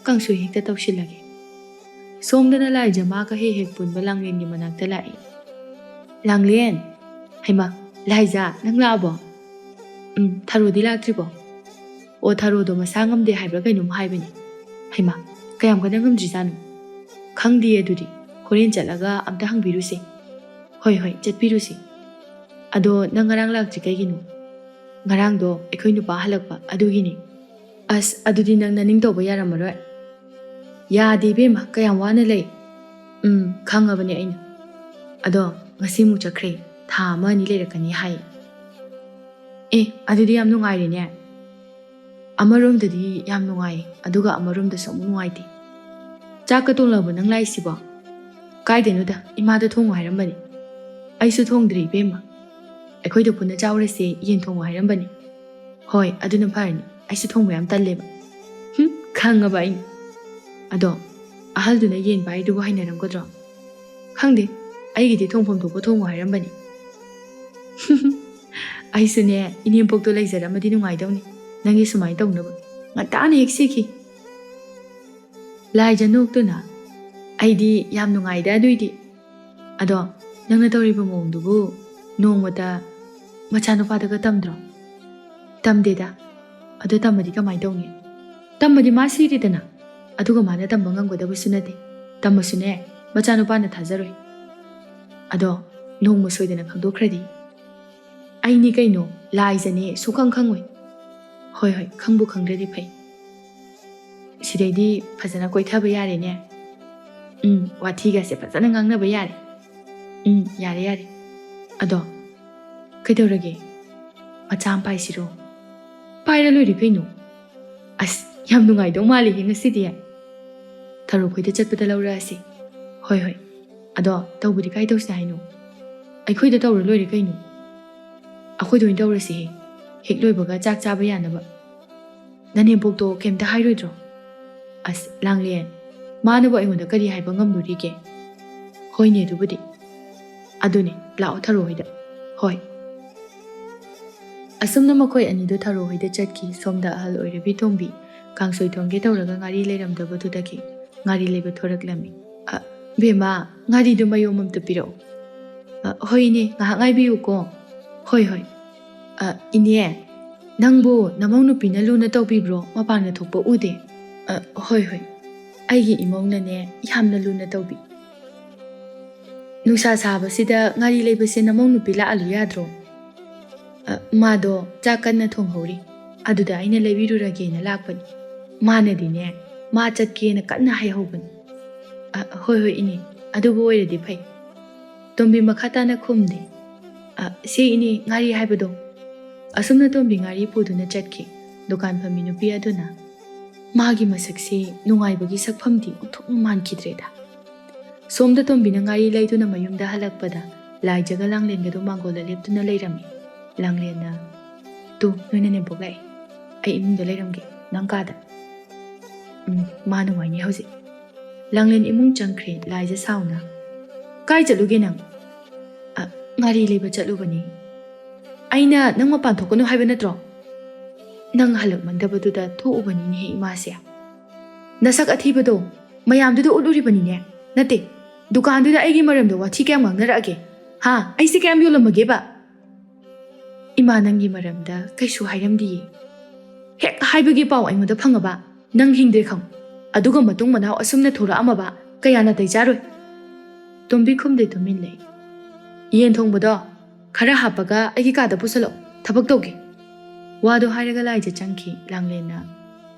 ꯀꯥꯡꯁꯣꯏ ꯍꯦꯛꯇ ꯇꯧꯁꯤꯜꯂꯒꯦ"꯫ ꯁꯣꯝꯗꯅ ꯂꯥꯏꯖꯥ ꯃꯥꯒ ꯍꯦꯛ ꯍꯦꯛ ꯄꯨꯟꯕ ꯂꯥꯡꯂꯦꯟꯒꯤ ꯃꯅꯥꯛꯇ ꯂꯥꯛꯏ꯫ "ꯂꯥꯡꯂꯦꯟ! ꯍꯩꯃꯥ, ꯂꯥꯏꯖꯥ, ꯅꯪ ꯂꯥꯛꯑꯕꯣ? ꯎꯝ, ꯊꯔꯣꯗꯤ ꯂꯥꯛꯇ꯭ꯔꯤꯕꯣ? ꯑꯣ, ꯊꯔꯣꯗꯣ ꯃꯁꯥ ꯉꯝꯗꯦ ꯍꯥꯏꯕ꯭ꯔꯥ ꯀꯩꯅꯣꯝ ꯍꯥꯏꯕꯅꯦ꯫ ꯍꯩꯃꯥ, ꯀꯌꯥꯝ ꯀꯟꯅ ꯉꯝꯗ꯭ꯔꯤꯖꯥꯠꯅꯣ? ꯈꯪꯗꯤꯌꯦ ꯑꯗꯨꯗꯤ꯫ ꯍꯣꯔꯦꯟ ꯆꯠꯂꯒ ꯑꯝꯇ ꯍꯪꯕꯤꯔꯨꯁꯦ"꯫ "ꯍꯣꯏ, ꯍꯣꯏ, ꯆꯠꯄꯤꯔꯨꯁꯦ꯫ ꯑꯗꯣ ꯅꯪ ꯉꯔꯥꯡ ꯂꯥꯛꯇ꯭ꯔꯤ ꯀꯩꯒꯤꯅꯣ?" "ꯉꯔꯥꯡꯗꯣ ꯑꯩꯈꯣꯏ ꯅꯨꯄꯥ ꯍꯜꯂꯛꯄ ꯑꯗꯨꯒꯤꯅꯦ"꯫ "ꯑꯁ, ꯑꯗꯨꯗꯤ ꯅꯪ ꯅꯅꯤꯡ ꯇꯧꯕ ꯌꯥꯔꯝꯃꯔꯣꯏ"꯫ "ꯌꯥꯗꯦ ꯏꯕꯦꯝꯃ, ꯀꯌꯥꯝ ꯋꯥꯅ ꯂꯩ"꯫ "ꯎꯝ, ꯈꯪꯉꯕꯅꯦ ꯑꯩꯅ꯫ ꯑꯗꯣ ꯉꯁꯤꯃꯨꯛ ꯆꯠꯈ꯭ꯔꯦ, ꯊꯥ ꯑꯃ ꯑꯅꯤ ꯂꯩꯔꯛꯀꯅꯤ ꯍꯥꯏ"꯫ "ꯑꯦ, ꯑꯗꯨꯗꯤ ꯌꯥꯝ ꯅꯨꯡꯉꯥꯏꯔꯦꯅꯦ"꯫ "ꯑꯃꯔꯣꯝꯗꯗꯤ ꯌꯥꯝ ꯅꯨꯡꯉꯥꯏ, ꯑꯗꯨꯒ ꯑꯃꯔꯣꯝꯗꯁꯨ ꯑꯃꯨꯛ ꯅꯨꯡꯉꯥꯏꯇꯦ"꯫ ꯆꯥꯛꯀ ꯊꯣꯡꯂꯕꯣ ꯅꯪ ꯂꯥꯛꯏꯁꯤꯕꯣ? ꯀꯥꯏꯗꯩꯅꯣꯗ, ꯏꯃꯥꯗ ꯊꯣꯡꯉꯨ ꯍꯥꯏꯔꯝꯕꯅꯤ꯫ ꯑꯩꯁꯨ ꯊꯣꯡꯗ꯭ꯔꯤ ꯏꯕꯦꯝꯃ꯫ ꯑꯩꯈꯣꯏꯗ ꯄꯨꯟꯅ ꯆꯥꯎꯔꯁꯦ, ꯌꯦꯟ ꯊꯣꯡꯉꯨ ꯍꯥꯏꯔꯝꯕꯅꯤ꯫ ꯍꯣꯏ, ꯑꯗꯨꯅ ꯐꯔꯅꯤ꯫ ꯑꯩꯁꯨ ꯊꯣꯡꯕ ꯌꯥꯝ ꯇꯜꯂꯦꯕ꯫ ꯍꯨꯝ, ꯈꯪꯉꯕ ꯑꯩꯅ꯫ ꯑꯗꯣ, ꯑꯍꯜꯗꯨꯅ ꯌꯦꯟ ꯄꯥꯏꯔꯤꯗꯨꯕꯨ ꯍꯩꯅꯔꯝꯒꯗ꯭ꯔꯣ? ꯈꯪꯗꯦ, ꯑꯩꯒꯤꯗꯤ ꯊꯣꯡꯐꯝ ꯊꯣꯛꯄ ꯊꯣꯡꯉꯨ ꯍꯥꯏꯔꯝꯕꯅꯤ꯫ ꯑꯩꯁꯨꯅꯦ, ꯏꯅꯦꯝꯄꯣꯛꯇꯣ ꯂꯩꯖꯔꯝꯃꯗꯤ ꯅꯨꯡꯉꯥꯏꯗꯧꯅꯤ꯫ ꯅꯪꯒꯤ ꯁꯨꯃꯥꯏꯅ ꯇꯧꯅꯕ꯫ ꯉꯟꯇꯥꯅ ꯍꯦꯛ ꯁꯤꯈꯤ꯫ ꯂꯥꯏꯖ ꯅꯣꯛꯇꯨꯅ, "ꯑꯩꯗꯤ ꯌꯥꯝ ꯅꯨꯡꯉꯥꯏꯗ ꯑꯗꯨꯏꯗꯤ꯫ ꯑꯗꯣ ꯅꯪꯅ ꯇꯧꯔꯤꯕ ꯃꯑꯣꯡꯗꯨꯕꯨ ꯅꯣꯡꯃꯇ ꯃꯆꯥꯅꯨꯄꯥꯗꯒ ꯇꯝꯗ꯭ꯔꯣ?" "ꯇꯝꯗꯦꯗ꯫ ꯑꯗꯣ ꯇꯝꯃꯗꯤ ꯀꯃꯥꯏꯅ ꯇꯧꯅꯤ? ꯇꯝꯃꯗꯤ ꯃꯥ ꯁꯤꯔꯦꯗꯅ꯫ ꯑꯗꯨꯒ ꯃꯥꯅ ꯇꯝꯕ ꯉꯝꯒꯗꯕꯁꯨ ꯅꯠꯇꯦ꯫ ꯇꯝꯃꯁꯨꯅꯦ, ꯃꯆꯥꯅꯨꯄꯥꯅ ꯊꯥꯖꯔꯣꯏ꯫ ꯑꯗꯣ ꯅꯣꯡꯃ ꯁꯣꯏꯗꯅ ꯈꯪꯗꯣꯛꯈ꯭ꯔꯗꯤ?" "ꯑꯩꯅꯤ ꯀꯩꯅꯣ, ꯂꯥꯏꯖꯅꯦ, ꯁꯨꯡꯈꯪ ꯈꯪꯉꯣꯏ꯫" "ꯍꯣꯏ, ꯍꯣꯏ, ꯈꯪꯕꯨ ꯈꯪꯗ꯭ꯔꯗꯤ ꯐꯩ꯫ ꯁꯤꯗꯩꯗꯤ ꯐꯖꯅ ꯀꯣꯏꯊꯕ ꯌꯥꯔꯦꯅꯦ꯫ ꯎꯝ, ꯋꯥꯊꯤꯒꯁꯦ ꯐꯖꯅ ꯉꯥꯡꯅꯕ ꯌꯥꯔꯦ꯫ ꯎꯝ, ꯌꯥꯔꯦ, ꯌꯥꯔꯦ꯫ ꯑꯗꯣ, ꯀꯩꯗꯧꯔꯒꯦ? ꯃꯆꯥ ꯑꯃ ꯄꯥꯏꯁꯤꯔꯣ?" "ꯄꯥꯏꯔ ꯂꯣꯏꯔꯦ ꯀꯩꯅꯣ꯫" "ꯑꯁ, ꯌꯥꯝ ꯅꯨꯡꯉꯥꯏꯗꯧ ꯃꯥꯜꯂꯤꯍꯦ ꯉꯁꯤꯗꯤ꯫ ꯊꯔꯣ ꯈꯣꯏꯗ ꯆꯠꯄꯗ ꯂꯧꯔꯛꯑꯁꯤ꯫" "ꯍꯣꯏ, ꯍꯣꯏ꯫ ꯑꯗꯣ ꯇꯧꯕꯗꯤ ꯀꯥꯏ ꯇꯧꯁꯦ ꯍꯥꯏꯅꯣ?" "ꯑꯩꯈꯣꯏꯗ ꯇꯧꯔ ꯂꯣꯏꯔꯦ ꯀꯩꯅꯣ꯫" "ꯑꯩꯈꯣꯏꯗ ꯑꯣꯏꯅ ꯇꯧꯔꯁꯤꯍꯦ, ꯍꯦꯛ ꯂꯣꯏꯕꯒ ꯆꯥꯛ ꯆꯥꯕ ꯌꯥꯅꯕ꯫ ꯅꯅꯦꯝꯄꯣꯛꯇꯣ ꯀꯩꯝꯇ ꯍꯥꯏꯔꯣꯏꯗ꯭ꯔꯣ?" "ꯑꯁ, ꯂꯥꯡꯂꯦꯟ, ꯃꯥꯅꯕꯨ ꯑꯩꯉꯣꯟꯗ ꯀꯔꯤ ꯍꯥꯏꯕ ꯉꯝꯗꯣꯔꯤꯒꯦ?" "ꯍꯣꯏꯅꯦ, ꯑꯗꯨꯕꯨꯗꯤ꯫ ꯑꯗꯨꯅꯦ, ꯂꯥꯛꯑꯣ ꯊꯔꯣ ꯍꯣꯏꯗ꯫" "ꯍꯣꯏ꯫" ꯑꯁꯨꯝꯅ ꯃꯈꯣꯏ ꯑꯅꯤꯗꯨ ꯊꯔꯣ ꯍꯣꯏꯗ ꯆꯠꯈꯤ꯫ ꯁꯣꯝꯗ ꯑꯍꯜ ꯑꯣꯏꯔꯕꯤ ꯇꯣꯝꯕꯤ ꯀꯥꯡꯁꯣꯏ ꯊꯣꯡꯒꯦ ꯇꯧꯔꯒ ꯉꯥꯔꯤ ꯂꯩꯔꯝꯗꯕꯗꯨꯗꯒꯤ ꯉꯥꯔꯤ ꯂꯩꯕ ꯊꯣꯔꯛꯂꯝꯃꯤ꯫ "ꯑ, ꯕꯦꯝꯃ, ꯉꯥꯔꯤꯗꯨ ꯃꯌꯣꯝ ꯑꯝꯇ ꯄꯤꯔꯛꯑꯣ꯫" "ꯑ, ꯍꯣꯏ ꯏꯅꯦ, ꯉꯥꯏꯍꯥꯛ ꯉꯥꯏꯕꯤꯌꯨꯀꯣ꯫" "ꯍꯣꯏ, ꯍꯣꯏ꯫ ꯑ, ꯏꯅꯦ, ꯅꯪꯕꯨ ꯅꯃꯧ ꯅꯨꯄꯤꯅ ꯂꯨꯅ ꯇꯧꯕꯤꯕ꯭ꯔꯣ? ꯃꯄꯥꯟꯗ ꯊꯣꯛꯄ ꯎꯗꯦ꯫" "ꯑ, ꯍꯣꯏ, ꯍꯣꯏ꯫ ꯑꯩꯒꯤ ꯏꯃꯧꯅꯅꯦ ꯌꯥꯝꯅ ꯂꯨꯅ ꯇꯧꯕꯤ꯫" "ꯅꯨꯡꯁꯥ ꯁꯥꯕꯁꯤꯗ ꯉꯥꯔꯤ ꯂꯩꯕꯁꯦ ꯅꯃꯧ ꯅꯨꯄꯤ ꯂꯥꯛꯍꯜꯂꯨ ꯌꯥꯗ꯭ꯔꯣ?" "ꯑ, ꯃꯥꯗꯣ ꯆꯥꯛ ꯀꯟꯅ ꯊꯣꯡꯍꯧꯔꯤ꯫ ꯑꯗꯨꯗ ꯑꯩꯅ ꯂꯩꯕꯤꯔꯨꯔꯒꯦꯅ ꯂꯥꯛꯄꯅꯤ꯫ ꯃꯥꯅꯗꯤꯅꯦ, ꯃꯥ ꯆꯠꯀꯦꯅ ꯀꯟꯅ ꯍꯥꯏꯍꯧꯕꯅꯤ꯫" "ꯑ, ꯍꯣꯏ, ꯍꯣꯏ, ꯏꯅꯦ꯫ ꯑꯗꯨꯕꯨ ꯑꯣꯏꯔꯗꯤ ꯐꯩ꯫" ꯇꯣꯝꯕꯤ ꯃꯈꯥ ꯇꯥꯅ ꯈꯨꯝꯗꯦ꯫ "ꯑ, ꯁꯤ ꯏꯅꯦ ꯉꯥꯔꯤ ꯍꯥꯏꯕꯗꯣ꯫" ꯑꯁꯨꯝꯅ ꯇꯣꯝꯕꯤ ꯉꯥꯔꯤ ꯄꯨꯗꯨꯅ ꯆꯠꯈꯤ꯫ ꯗꯨꯀꯥꯟ ꯐꯝꯃꯤ ꯅꯨꯄꯤ ꯑꯗꯨꯅ, ꯃꯥꯒꯤ ꯃꯁꯛꯁꯤ ꯅꯨꯡꯉꯥꯏꯕꯒꯤ ꯁꯛꯐꯝꯗꯤ ꯑꯣꯟꯊꯣꯛꯅ ꯃꯥꯟꯈꯤꯗ꯭ꯔꯦꯗ꯫ ꯁꯣꯝꯗ ꯇꯣꯝꯕꯤꯅ ꯉꯥꯔꯤ ꯂꯩꯗꯨꯅ ꯃꯌꯨꯝꯗ ꯍꯜꯂꯛꯄꯗ ꯂꯥꯏꯖꯒ ꯂꯥꯡꯂꯦꯟꯒꯗꯨ ꯃꯥꯡꯒꯣꯜꯗ ꯂꯦꯞꯇꯨꯅ ꯂꯩꯔꯝꯃꯤ꯫ ꯂꯥꯡꯂꯦꯟꯅ, "ꯇꯨ, ꯅꯣꯏꯅ ꯅꯦꯝꯄꯣꯛ ꯂꯥꯛꯑꯦ꯫ ꯑꯩ ꯏꯃꯨꯡꯗ ꯂꯩꯔꯝꯒꯦ, ꯅꯪ ꯀꯥꯗ꯫" "ꯎꯝ, ꯃꯥ ꯅꯨꯡꯉꯥꯏꯅꯤ ꯍꯧꯖꯤꯛ꯫" ꯂꯥꯡꯂꯦꯟ ꯏꯃꯨꯡ ꯆꯪꯈ꯭ꯔꯦ ꯂꯥꯏꯖ ꯁꯥꯎꯅ꯫ "ꯀꯥꯏ ꯆꯠꯂꯨꯒꯦ ꯅꯪ?" "ꯑ, ꯉꯥꯔꯤ ꯂꯩꯕ ꯆꯠꯂꯨꯕꯅꯤ꯫" "ꯑꯩꯅ ꯅꯪ ꯃꯄꯥꯟ ꯊꯣꯛꯀꯅꯨ ꯍꯥꯏꯕ ꯅꯠꯇ꯭ꯔꯣ?" "ꯅꯪ ꯍꯜꯂꯛꯃꯟꯗꯕꯗꯨꯗ ꯊꯣꯛꯎꯕꯅꯤꯅꯦꯍꯦ ꯏꯃꯥꯁꯦ꯫ ꯅꯁꯛ ꯑꯊꯤꯕꯗꯣ ꯃꯌꯥꯝꯗꯨꯗ ꯎꯠꯂꯨꯔꯤꯕꯅꯤꯅꯦ꯫ ꯅꯠꯇꯦ, ꯗꯨꯀꯥꯟꯗꯨꯗ ꯑꯩꯒꯤ ꯃꯔꯝꯗ ꯋꯥꯊꯤ ꯀꯌꯥꯝ ꯉꯥꯡꯅꯔꯛꯑꯒꯦ? ꯍꯥ? ꯑꯩꯁꯦ ꯀꯌꯥꯝ ꯌꯣꯜꯂꯝꯃꯒꯦꯕ?" "ꯏꯃꯥ ꯅꯪꯒꯤ ꯃꯔꯝꯗ ꯀꯩꯁꯨ ꯍꯥꯏꯔꯝꯗꯤꯌꯦ꯫ ꯍꯦꯛ ꯍꯥꯏꯕꯒꯤ ꯄꯥꯎ ꯑꯩꯉꯣꯟꯗ ꯐꯪꯉꯕ ꯅꯪ ꯍꯤꯡꯗ꯭ꯔꯦ ꯈꯪ꯫ ꯑꯗꯨꯒ ꯃꯇꯨꯡ ꯃꯅꯥꯎ ꯑꯁꯨꯝꯅ ꯊꯣꯔꯛꯑꯝꯃꯕ ꯀꯌꯥ ꯅꯥꯇꯩ ꯆꯥꯔꯣꯏ꯫" ꯇꯣꯝꯕꯤ ꯈꯨꯝꯗꯦ, ꯇꯨꯃꯤꯟ ꯂꯩ꯫ "ꯌꯦꯟ ꯊꯣꯡꯕꯗꯣ ꯈꯔ ꯍꯥꯞꯄꯒ ꯑꯩꯒꯤ ꯀꯥꯗ ꯄꯨꯁꯜꯂꯛꯑꯣ, ꯊꯕꯛ ꯇꯧꯒꯦ꯫" ꯋꯥꯗꯣ ꯍꯥꯏꯔꯒ ꯂꯥꯏꯖ ꯆꯪꯈꯤ꯫ ꯂꯥꯡꯂꯦꯟꯅ,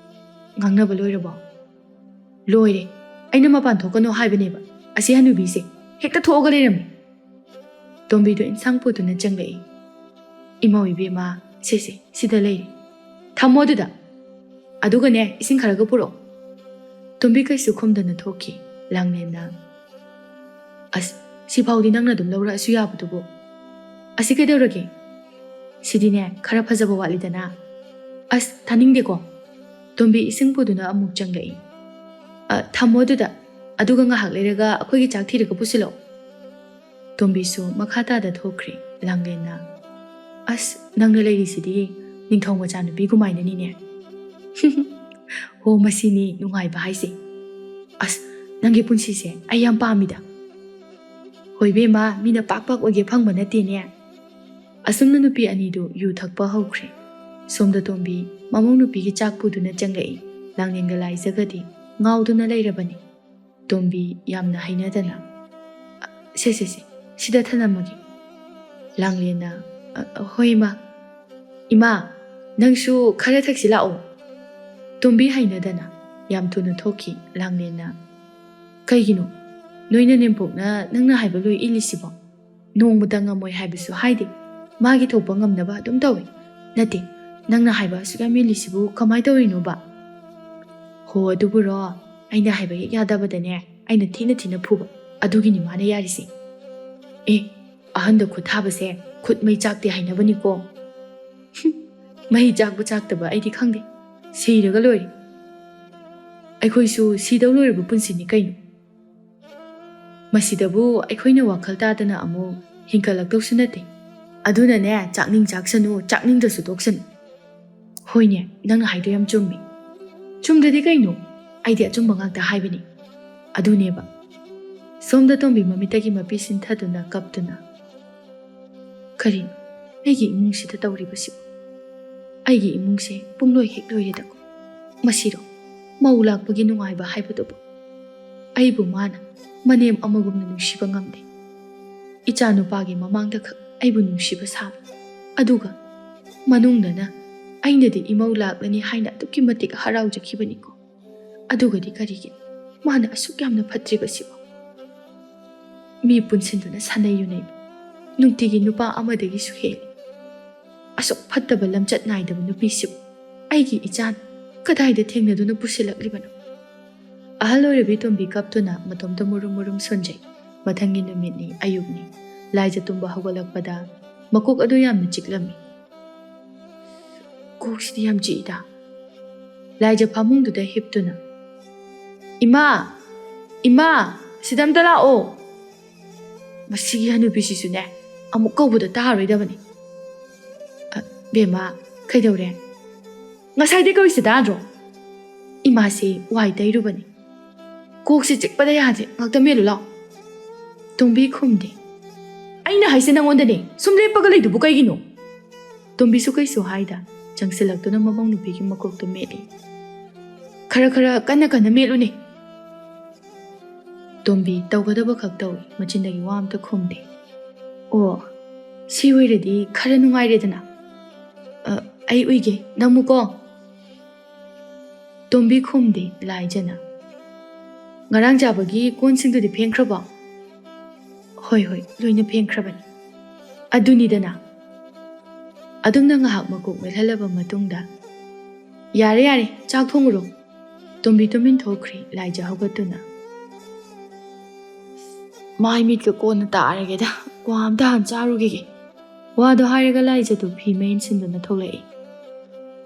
"ꯉꯥꯡꯅꯕ ꯂꯣꯏꯔꯕꯣ?" "ꯂꯣꯏꯔꯦ꯫ ꯑꯩꯅ ꯃꯄꯥꯟ ꯊꯣꯛꯀꯅꯨ ꯍꯥꯏꯕꯅꯦꯕ꯫ ꯑꯁꯤ ꯍꯅꯨꯕꯤꯁꯦ ꯍꯦꯛꯇ ꯊꯣꯛꯑꯒ ꯂꯩꯔꯝꯃꯦ꯫" ꯇꯣꯝꯕꯤꯗꯣ ꯏꯟꯁꯥꯡ ꯄꯨꯗꯨꯅ ꯆꯪꯂꯛꯏ꯫ "ꯏꯃꯧ ꯏꯕꯦꯝꯃ, ꯁꯦ ꯁꯦ, ꯁꯤꯗ ꯂꯩꯔꯦ꯫ ꯊꯝꯃꯣ ꯑꯗꯨꯗ꯫ ꯑꯗꯨꯒꯅꯦ, ꯏꯁꯤꯡ ꯈꯔꯒ ꯄꯨꯔꯛꯑꯣ꯫" ꯇꯣꯝꯕꯤ ꯀꯩꯁꯨ ꯈꯨꯝꯗꯅ ꯊꯣꯛꯈꯤ꯫ ꯂꯥꯡꯂꯦꯟꯅ, "ꯑꯁ, ꯁꯤꯐꯥꯎꯗꯤ ꯅꯪꯅ ꯑꯗꯨꯝ ꯂꯧꯔꯛꯑꯁꯨ ꯌꯥꯕꯗꯨꯕꯨ꯫ ꯑꯁꯤ ꯀꯩꯗꯧꯔꯒꯦ? ꯁꯤꯗꯤꯅꯦ, ꯈꯔ ꯐꯖꯕ ꯋꯥꯠꯂꯤꯗꯅ꯫" "ꯑꯁ, ꯇꯥꯅꯤꯡꯗꯦꯀꯣ꯫" ꯇꯣꯝꯕꯤ ꯏꯁꯤꯡ ꯄꯨꯗꯨꯅ ꯑꯃꯨꯛ ꯆꯪꯂꯛꯏ꯫ "ꯑ, ꯊꯝꯃꯣ ꯑꯗꯨꯗ꯫ ꯑꯗꯨꯒ ꯉꯥꯏꯍꯥꯛ ꯂꯩꯔꯒ ꯑꯩꯈꯣꯏꯒꯤ ꯆꯥꯛ ꯊꯤꯔꯒ ꯄꯨꯁꯤꯜꯂꯛꯑꯣ꯫" ꯇꯣꯝꯕꯤꯁꯨ ꯃꯈꯥ ꯇꯥꯗ ꯊꯣꯛꯈ꯭ꯔꯦ꯫ ꯂꯥꯡꯂꯦꯟꯅ, "ꯑꯁ, ꯅꯪꯅ ꯂꯩꯔꯤꯁꯤꯗꯤ ꯅꯤꯡꯊꯧ ꯃꯆꯥꯅꯨꯄꯤ ꯀꯃꯥꯏꯅꯅꯤꯅꯦ꯫" "ꯍꯣ, ꯃꯁꯤꯅꯤ ꯅꯨꯡꯉꯥꯏꯕ ꯍꯥꯏꯁꯦ꯫ ꯑꯁ, ꯅꯪꯒꯤ ꯄꯨꯟꯁꯤꯁꯦ ꯑꯩ ꯌꯥꯝ ꯄꯥꯝꯃꯤꯗ꯫" "ꯍꯣꯏ ꯏꯕꯦꯝꯃ, ꯃꯤꯅ ꯄꯥꯛ ꯄꯥꯛ ꯑꯣꯏꯒꯦ ꯐꯪꯕ ꯅꯠꯇꯦꯅꯦ꯫" ꯑꯁꯨꯝꯅ ꯅꯨꯄꯤ ꯑꯅꯤꯗꯨ ꯌꯨ ꯊꯛꯄ ꯍꯧꯈ꯭ꯔꯦ꯫ ꯁꯣꯝꯗ ꯇꯣꯝꯕꯤ ꯃꯃꯧ ꯅꯨꯄꯤꯒꯤ ꯆꯥꯛ ꯄꯨꯗꯨꯅ ꯆꯪꯂꯛꯏ꯫ ꯂꯥꯡꯂꯦꯟꯒ ꯂꯥꯏꯖꯒꯗꯤ ꯉꯥꯎꯗꯨꯅ ꯂꯩꯔꯕꯅꯤ꯫ ꯇꯣꯝꯕꯤ ꯌꯥꯝꯅ ꯍꯩꯅꯗꯅ, "ꯁꯦ, ꯁꯦ, ꯁꯦ, ꯁꯤꯗ ꯊꯅꯝꯃꯒꯦ꯫" ꯂꯥꯡꯂꯦꯟꯅ, "ꯑ, ꯑ, ꯍꯣꯏ, ꯏꯃꯥ꯫" "ꯏꯃꯥ, ꯅꯪꯁꯨ ꯈꯔ ꯊꯛꯁꯤ ꯂꯥꯛꯑꯣ꯫" ꯇꯣꯝꯕꯤ ꯍꯩꯅꯗꯅ ꯌꯥꯝ ꯊꯨꯅ ꯊꯣꯛꯈꯤ꯫ ꯂꯥꯡꯂꯦꯟꯅ, "ꯀꯩꯒꯤꯅꯣ? ꯅꯣꯏꯅ ꯅꯦꯝꯄꯣꯛꯅ ꯅꯪꯅ ꯍꯥꯏꯕ ꯂꯣꯏ ꯏꯜꯂꯤꯁꯤꯕꯣ? ꯅꯣꯡꯃꯇ ꯉꯝꯃꯣꯏ ꯍꯥꯏꯕꯁꯨ ꯍꯥꯏꯗꯦ꯫ ꯃꯥꯒꯤ ꯊꯣꯛꯄ ꯉꯝꯅꯕ ꯑꯗꯨꯝ ꯇꯧꯏ꯫ ꯅꯠꯇꯦ, ꯅꯪꯅ ꯍꯥꯏꯕ ꯑꯁꯨꯛ ꯌꯥꯝ ꯏꯜꯂꯤꯁꯤꯕꯨ ꯀꯃꯥꯏ ꯇꯧꯔꯤꯅꯣꯕ?" ꯍꯣ, ꯑꯗꯨꯕꯨꯔꯣ, ꯑꯩꯅ ꯍꯥꯏꯕ ꯍꯦꯛ ꯌꯥꯗꯕꯗꯅꯦ, ꯑꯩꯅ ꯊꯤꯅ ꯊꯤꯅ ꯐꯨꯕ꯫ ꯑꯗꯨꯒꯤꯅꯤ ꯃꯥꯅ ꯌꯥꯔꯤꯁꯦ꯫ ꯑꯦ, ꯑꯍꯟꯗ ꯈꯨꯠ ꯊꯥꯕꯁꯦ ꯈꯨꯠ ꯃꯩ ꯆꯥꯛꯇꯦ ꯍꯥꯏꯅꯕꯅꯤꯀꯣ꯫ ꯍꯨꯝ, ꯃꯩ ꯆꯥꯛꯄ ꯆꯥꯛꯇꯕ ꯑꯩꯗꯤ ꯈꯪꯗꯦ, ꯁꯤꯔꯒ ꯂꯣꯏꯔꯦ꯫ ꯑꯩꯈꯣꯏꯁꯨ ꯁꯤꯗꯧ ꯂꯣꯏꯔꯕ ꯄꯨꯟꯁꯤꯅꯤ ꯀꯩꯅꯣ꯫ ꯃꯁꯤꯗꯕꯨ ꯑꯩꯈꯣꯏꯅ ꯋꯥꯈꯜ ꯇꯥꯗꯅ ꯑꯃꯨꯛ ꯍꯤꯡꯒꯠꯂꯛꯇꯧꯁꯨ ꯅꯠꯇꯦ꯫ ꯑꯗꯨꯅꯅꯦ, ꯆꯥꯛꯅꯤꯡ ꯆꯥꯛꯁꯅꯨ, ꯆꯥꯛꯅꯤꯡꯗ꯭ꯔꯁꯨ ꯇꯣꯛꯁꯅꯨ꯫ ꯍꯣꯏꯅꯦ, ꯅꯪꯅ ꯍꯥꯏꯗꯣ ꯌꯥꯝ ꯆꯨꯝꯃꯤ꯫ ꯆꯨꯝꯗ꯭ꯔꯗꯤ ꯀꯩꯅꯣ? ꯑꯩꯗꯤ ꯑꯆꯨꯝꯕ ꯉꯥꯛꯇ ꯍꯥꯏꯕꯅꯤ꯫ ꯑꯗꯨꯅꯦꯕ꯫ ꯁꯣꯝꯗ ꯇꯣꯝꯕꯤ ꯃꯃꯤꯠꯇꯒꯤ ꯃꯄꯤ ꯁꯤꯟꯊꯗꯨꯅ ꯀꯞꯇꯨꯅ, "ꯀꯔꯤꯅꯣ ꯑꯩꯒꯤ ꯏꯃꯨꯡꯁꯤꯗ ꯇꯧꯔꯤꯕꯁꯤꯕꯨ? ꯑꯩꯒꯤ ꯏꯃꯨꯡꯁꯦ ꯄꯨꯡꯂꯣꯏ ꯍꯦꯛ ꯂꯣꯏꯔꯦꯗꯀꯣ꯫ ꯃꯁꯤꯔꯣ ꯃꯧ ꯂꯥꯛꯄꯒꯤ ꯅꯨꯡꯉꯥꯏꯕ ꯍꯥꯏꯕꯗꯨꯕꯨ? ꯑꯩꯕꯨ ꯃꯥꯅ ꯃꯅꯦꯝ ꯑꯃꯒꯨꯝꯅ ꯅꯨꯡꯁꯤꯕ ꯉꯝꯗꯦ꯫ ꯏꯆꯥ ꯅꯨꯄꯥꯒꯤ ꯃꯃꯥꯡꯗ ꯈꯛ ꯑꯩꯕꯨ ꯅꯨꯡꯁꯤꯕ ꯁꯥꯕ, ꯑꯗꯨꯒ ꯃꯅꯨꯡꯗꯅ ꯑꯩꯅꯗꯤ ꯏꯃꯧ ꯂꯥꯛꯂꯅꯤ ꯍꯥꯏꯅ ꯑꯗꯨꯛꯀꯤ ꯃꯇꯤꯛ ꯍꯔꯥꯎꯖꯈꯤꯕꯅꯤꯀꯣ꯫ ꯑꯗꯨꯒꯗꯤ ꯀꯔꯤꯒꯤꯅꯣ ꯃꯥꯅ ꯑꯁꯨꯛ ꯌꯥꯝꯅ ꯐꯠꯇ꯭ꯔꯤꯕꯁꯤꯕꯣ? ꯃꯤ ꯄꯨꯟꯁꯤꯟꯗꯨꯅ ꯁꯥꯟꯅꯩ ꯌꯨꯅꯩ, ꯅꯨꯡꯇꯤꯒꯤ ꯅꯨꯄꯥ ꯑꯃꯗꯒꯤꯁꯨ ꯍꯦꯜꯂꯤ꯫ ꯑꯁꯨꯛ ꯐꯠꯇꯕ ꯂꯝꯆꯠ ꯅꯥꯏꯗꯕ ꯅꯨꯄꯤꯁꯤꯕꯨ ꯑꯩꯒꯤ ꯏꯆꯥꯅ ꯀꯗꯥꯏꯗ ꯊꯦꯡꯅꯗꯨꯅ ꯄꯨꯁꯤꯜꯂꯛꯂꯤꯕꯅꯣ?" ꯑꯍꯜ ꯑꯣꯏꯔꯕꯤ ꯇꯣꯝꯕꯤ ꯀꯞꯇꯨꯅ ꯃꯇꯣꯝꯇ ꯃꯨꯔꯨꯝ ꯃꯨꯔꯨꯝ ꯁꯣꯟꯖꯩ꯫ ꯃꯊꯪꯒꯤ ꯅꯨꯃꯤꯠꯅꯤ, ꯑꯌꯨꯛꯅꯤ꯫ ꯂꯥꯏꯖ ꯇꯨꯝꯕ ꯍꯧꯒꯠꯂꯛꯄꯗ ꯃꯀꯣꯛ ꯑꯗꯨ ꯌꯥꯝꯅ ꯆꯤꯛꯂꯝꯃꯤ꯫ "ꯀꯣꯛꯁꯤꯗꯤ ꯌꯥꯝ ꯆꯤꯛꯏꯗ꯫" ꯂꯥꯏꯖ ꯐꯃꯨꯡꯗꯨꯗ ꯍꯤꯞꯇꯨꯅ, "ꯏꯃꯥ! ꯏꯃꯥ! ꯁꯤꯗ ꯑꯝꯇ ꯂꯥꯛꯑꯣ!" ꯃꯁꯤꯒꯤ ꯍꯅꯨꯕꯤꯁꯤꯁꯨꯅꯦ, ꯑꯃꯨꯛ ꯀꯧꯕꯗ ꯇꯥꯔꯣꯏꯗꯕꯅꯤ꯫ "ꯑ, ꯕꯦꯝꯃ, ꯀꯩꯗꯧꯔꯦ? ꯉꯁꯥꯏꯗꯩ ꯀꯧꯔꯤꯁꯦ ꯇꯥꯗ꯭ꯔꯣ?" ꯏꯃꯥꯁꯦ ꯋꯥꯏ ꯇꯩꯔꯨꯕꯅꯤ꯫ "ꯀꯣꯛꯁꯦ ꯆꯤꯛꯄꯗ ꯌꯥꯗ꯭ꯔꯦ, ꯉꯥꯛꯇ ꯃꯦꯠꯂꯨ ꯂꯥꯎ꯫" ꯇꯣꯝꯕꯤ ꯈꯨꯝꯗꯦ꯫ "ꯑꯩꯅ ꯍꯥꯏꯁꯦ ꯅꯪꯉꯣꯟꯗꯅꯦ, ꯁꯨꯝ ꯂꯦꯞꯄꯒ ꯂꯩꯗꯨꯕꯨ ꯀꯩꯒꯤꯅꯣ?" ꯇꯣꯝꯕꯤꯁꯨ ꯀꯩꯁꯨ ꯍꯥꯏꯗ ꯆꯪꯁꯤꯜꯂꯛꯇꯨꯅ ꯃꯃꯧ ꯅꯨꯄꯤꯒꯤ ꯃꯀꯣꯛꯇꯨ ꯃꯦꯠꯂꯤ꯫ "ꯈꯔ ꯈꯔ ꯀꯟꯅ ꯀꯟꯅ ꯃꯦꯠꯂꯨꯅꯦ꯫" ꯇꯣꯝꯕꯤ ꯇꯧꯒꯗꯕ ꯈꯛ ꯇꯧꯏ, ꯃꯆꯤꯟꯗꯒꯤ ꯋꯥ ꯑꯝꯇ ꯈꯨꯝꯗꯦ꯫ "ꯑꯣ, ꯁꯤ ꯑꯣꯏꯔꯗꯤ ꯈꯔ ꯅꯨꯡꯉꯥꯏꯔꯦꯗꯅ꯫ ꯑ, ꯑꯩ ꯎꯏꯒꯦ, ꯅꯝꯃꯨꯀꯣ꯫" ꯇꯣꯝꯕꯤ ꯈꯨꯝꯗꯦ ꯂꯥꯏꯖꯅ꯫ "ꯉꯔꯥꯡ ꯆꯥꯕꯒꯤ ꯀꯣꯟꯁꯤꯡꯗꯨꯗꯤ ꯐꯦꯡꯈ꯭ꯔꯕꯣ?" "ꯍꯣꯏ, ꯍꯣꯏ, ꯂꯣꯏꯅ ꯐꯦꯡꯈ꯭ꯔꯕꯅꯤ꯫" "ꯑꯗꯨꯅꯤꯗꯅ꯫" ꯑꯗꯨꯝꯅ ꯉꯥꯏꯍꯥꯛ ꯃꯀꯣꯛ ꯃꯦꯠꯍꯜꯂꯕ ꯃꯇꯨꯡꯗ, "ꯌꯥꯔꯦ, ꯌꯥꯔꯦ, ꯆꯥꯛ ꯊꯣꯡꯉꯨꯔꯣ꯫" ꯇꯣꯝꯕꯤ ꯇꯨꯃꯤꯟ ꯊꯣꯛꯈ꯭ꯔꯦ ꯂꯥꯏꯖ ꯍꯧꯒꯠꯇꯨꯅ꯫ "ꯃꯥꯏ ꯃꯤꯠꯀ ꯀꯣꯟꯅ ꯇꯥꯔꯒꯦꯗ, ꯀ꯭ꯋꯥ ꯑꯝꯇ ꯍꯥꯟ ꯆꯥꯔꯨꯈꯤꯒꯦ꯫" ꯋꯥꯗꯣ ꯍꯥꯏꯔꯒ ꯂꯥꯏꯖꯗꯨ ꯐꯤ ꯃꯌꯨꯝ ꯁꯤꯟꯗꯨꯅ ꯊꯣꯛꯂꯛꯏ꯫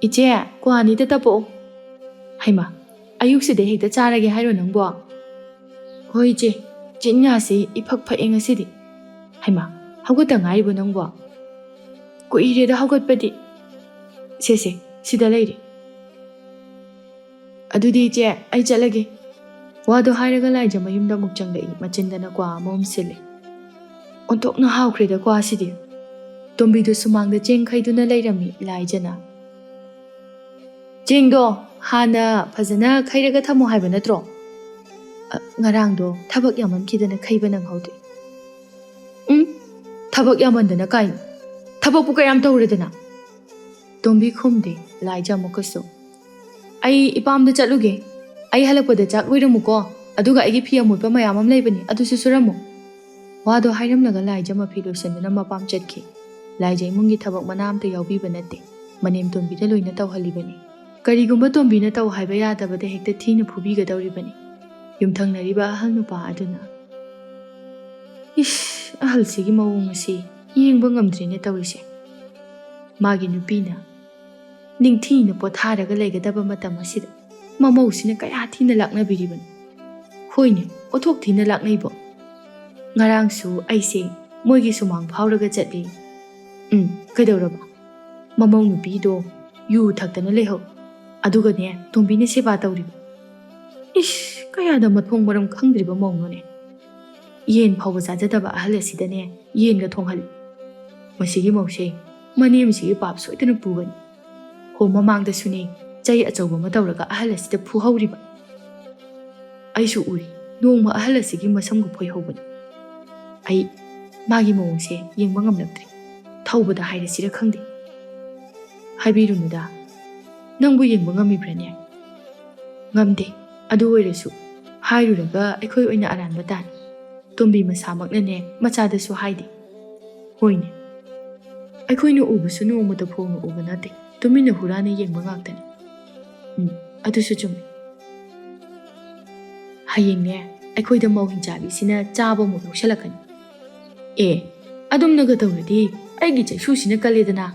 "ꯏꯆꯦ, ꯀ꯭ꯋꯥ ꯑꯅꯤꯗ ꯇꯞꯄꯛꯑꯣ꯫" "ꯍꯩꯃꯥ, ꯑꯌꯨꯛꯁꯤꯗ ꯍꯦꯛꯇ ꯆꯥꯔꯒꯦ ꯍꯥꯏꯔꯣ ꯅꯪꯕꯣ?" "ꯍꯣꯏ ꯏꯆꯦ, ꯆꯤꯟꯌꯥꯁꯤ ꯏꯐꯛ ꯐꯛꯑꯦ ꯉꯁꯤꯗꯤ꯫" "ꯍꯩꯃꯥ, ꯍꯧꯒꯠꯇ ꯉꯥꯏꯔꯤꯕꯣ ꯅꯪꯕꯣ?" "ꯀꯨꯏꯔꯦꯗ ꯍꯧꯒꯠꯄꯗꯤ꯫" "ꯁꯦ ꯁꯦ, ꯁꯤꯗ ꯂꯩꯔꯦ꯫" "ꯑꯗꯨꯗꯤ ꯏꯆꯦ, ꯑꯩ ꯆꯠꯂꯒꯦ꯫" ꯋꯥꯗꯣ ꯍꯥꯏꯔꯒ ꯂꯥꯏꯖ ꯃꯌꯨꯝꯗ ꯑꯃꯨꯛ ꯆꯪꯂꯛꯏ, ꯃꯆꯤꯟꯗꯅ ꯀ꯭ꯋꯥ ꯑꯃ ꯎꯝꯁꯤꯜꯂꯤ꯫ "ꯑꯣꯟꯊꯣꯛꯅ ꯍꯥꯎꯈ꯭ꯔꯦꯗ ꯀ꯭ꯋꯥꯁꯤꯗꯤ꯫" ꯇꯣꯝꯕꯤꯗꯨ ꯁꯨꯃꯥꯡꯗ ꯆꯦꯡ ꯈꯩꯗꯨꯅ ꯂꯩꯔꯝꯃꯤ ꯂꯥꯏꯖꯅ꯫ "ꯆꯦꯡꯗꯣ ꯍꯥꯟꯅ ꯐꯖꯅ ꯈꯩꯔꯒ ꯊꯝꯃꯣ ꯍꯥꯏꯕ ꯅꯠꯇ꯭ꯔꯣ?" "ꯑ, ꯉꯔꯥꯡꯗꯣ ꯊꯕꯛ ꯌꯥꯝꯃꯟꯈꯤꯗꯅ ꯈꯩꯕ ꯅꯪꯍꯧꯗꯦ꯫" "ꯎꯝ, ꯊꯕꯛ ꯌꯥꯝꯃꯟꯗꯅ ꯀꯥꯏꯅ? ꯊꯕꯛꯄꯨ ꯀꯌꯥꯝ ꯇꯧꯔꯗꯅ?" ꯇꯣꯝꯕꯤ ꯈꯨꯝꯗꯦ ꯂꯥꯏꯖ ꯑꯃꯨꯛꯀꯁꯨ꯫ "ꯑꯩ ꯏꯄꯥꯝꯗ ꯆꯠꯂꯨꯒꯦ꯫ ꯑꯩ ꯍꯜꯂꯛꯄꯗ ꯆꯥꯛ ꯂꯣꯏꯔꯝꯃꯨꯀꯣ꯫ ꯑꯗꯨꯒ ꯑꯩꯒꯤ ꯐꯤ ꯑꯃꯣꯠꯄ ꯃꯌꯥꯝ ꯑꯃ ꯂꯩꯕꯅꯤ, ꯑꯗꯨꯁꯨ ꯁꯨꯔꯝꯃꯨ꯫" ꯋꯥꯗꯣ ꯍꯥꯏꯔꯝꯂꯒ ꯂꯥꯏꯖ ꯃꯐꯤ ꯂꯣꯏꯁꯤꯟꯗꯨꯅ ꯃꯄꯥꯝ ꯆꯠꯈꯤ꯫ ꯂꯥꯏꯖ ꯏꯃꯨꯡꯒꯤ ꯊꯕꯛ ꯃꯅꯥ ꯑꯝꯇ ꯌꯥꯎꯕꯤꯕ ꯅꯠꯇꯦ꯫ ꯃꯅꯦꯝ ꯇꯣꯝꯕꯤꯗ ꯂꯣꯏꯅ ꯇꯧꯍꯜꯂꯤꯕꯅꯤ꯫ ꯀꯔꯤꯒꯨꯝꯕ ꯇꯣꯝꯕꯤꯅ ꯇꯧ ꯍꯥꯏꯕ ꯌꯥꯗꯕꯗ ꯍꯦꯛꯇ ꯊꯤꯅ ꯐꯨꯕꯤꯒꯗꯧꯔꯤꯕꯅꯤ꯫ ꯌꯨꯝꯊꯪꯅꯔꯤꯕ ꯑꯍꯜ ꯅꯨꯄꯥ ꯑꯗꯨꯅ, "ꯏꯁ, ꯑꯍꯜꯁꯤꯒꯤ ꯃꯑꯣꯡ ꯑꯁꯤ ꯌꯦꯡꯕ ꯉꯝꯗ꯭ꯔꯦꯅꯦ ꯇꯧꯔꯤꯁꯦ꯫ ꯃꯥꯒꯤ ꯅꯨꯄꯤꯅ ꯅꯤꯡꯊꯤꯅ ꯄꯣꯊꯥꯔꯒ ꯂꯩꯒꯗꯕ ꯃꯇꯝ ꯑꯁꯤꯗ ꯃꯃꯧꯁꯤꯅ ꯀꯌꯥ ꯊꯤꯅ ꯂꯥꯛꯅꯕꯤꯔꯤꯕꯅꯣ꯫ ꯍꯣꯏꯅꯦ, ꯑꯣꯟꯊꯣꯛ ꯊꯤꯅ ꯂꯥꯛꯅꯩꯕꯣ꯫ ꯉꯔꯥꯡꯁꯨ ꯑꯩꯁꯦ ꯃꯣꯏꯒꯤ ꯁꯨꯃꯥꯡ ꯐꯥꯎꯔꯒ ꯆꯠꯂꯤ꯫" "ꯎꯝ, ꯀꯩꯗꯧꯔꯕ? ꯃꯃꯧ ꯅꯨꯄꯤꯗꯣ ꯌꯨ ꯊꯛꯇꯅ ꯂꯩꯍꯧ꯫ ꯑꯗꯨꯒꯅꯦ, ꯇꯣꯝꯕꯤꯅ ꯁꯦꯕꯥ ꯇꯧꯔꯤꯕ꯫ ꯏꯁ, ꯀꯌꯥꯗ ꯃꯊꯣꯡ ꯃꯔꯝ ꯈꯪꯗ꯭ꯔꯤꯕ ꯃꯧꯅꯣꯅꯦ꯫ ꯌꯦꯟ ꯐꯥꯎꯕ ꯆꯥꯖꯗꯕ ꯑꯍꯜ ꯑꯁꯤꯗꯅꯦ, ꯌꯦꯟꯒ ꯊꯣꯡꯍꯜꯂꯤ꯫ ꯃꯁꯤꯒꯤ ꯃꯧꯁꯦ ꯃꯅꯦꯝꯁꯤꯒꯤ ꯄꯥꯞ ꯁꯣꯏꯗꯅ ꯄꯨꯒꯅꯤ꯫ ꯍꯣ, ꯃꯃꯥꯡꯗꯁꯨꯅꯦ, ꯆꯩ ꯑꯆꯧꯕ ꯑꯃ ꯇꯧꯔꯒ ꯑꯍꯜ ꯑꯁꯤꯗ ꯐꯨꯍꯧꯔꯤꯕ꯫ ꯑꯩꯁꯨ ꯎꯔꯤ, ꯅꯣꯡꯃ ꯑꯍꯜ ꯑꯁꯤꯒꯤ ꯃꯁꯝꯒ ꯐꯣꯏꯍꯧꯕꯅꯤ꯫ ꯑꯩ ꯃꯥꯒꯤ ꯃꯑꯣꯡꯁꯦ ꯌꯦꯡꯕ ꯉꯝꯂꯛꯇ꯭ꯔꯦ꯫ ꯊꯧꯕꯗ ꯍꯥꯏꯔꯁꯤꯔ ꯈꯪꯗꯦ꯫ ꯍꯥꯏꯕꯤꯔꯨꯅꯨꯗ, ꯅꯪꯕꯨ ꯌꯦꯡꯕ ꯉꯝꯃꯤꯕ꯭ꯔꯅꯦ?" "ꯉꯝꯗꯦ꯫ ꯑꯗꯨ ꯑꯣꯏꯔꯁꯨ ꯍꯥꯏꯔꯨꯔꯒ ꯑꯩꯈꯣꯏ ꯑꯣꯏꯅ ꯑꯔꯥꯟꯕ ꯇꯥꯅꯤ꯫ ꯇꯣꯝꯕꯤ ꯃꯁꯥꯃꯛꯅꯅꯦ ꯃꯆꯥꯗꯁꯨ ꯍꯥꯏꯗꯦ꯫" "ꯍꯣꯏꯅꯦ, ꯑꯩꯈꯣꯏꯅ ꯎꯕꯁꯨ ꯅꯣꯡꯃꯇ ꯐꯣꯡꯅ ꯎꯕ ꯅꯠꯇꯦ, ꯇꯨꯃꯤꯟꯅ ꯍꯨꯔꯥꯟꯅ ꯌꯦꯡꯕ ꯉꯥꯛꯇꯅꯤ꯫" "ꯎꯝ, ꯑꯗꯨꯁꯨ ꯆꯨꯝꯃꯤ꯫ ꯍꯌꯦꯡꯅꯦ, ꯑꯩꯈꯣꯏꯗ ꯃꯧ ꯍꯤꯡꯆꯥꯕꯤꯁꯤꯅ ꯆꯥꯕ ꯑꯃꯨꯛ ꯂꯧꯁꯜꯂꯛꯀꯅꯤ꯫ ꯑꯦ, ꯑꯗꯨꯝꯅꯒ ꯇꯧꯔꯗꯤ ꯑꯩꯒꯤ ꯆꯩꯁꯨꯁꯤꯅ ꯀꯜꯂꯦꯗꯅ꯫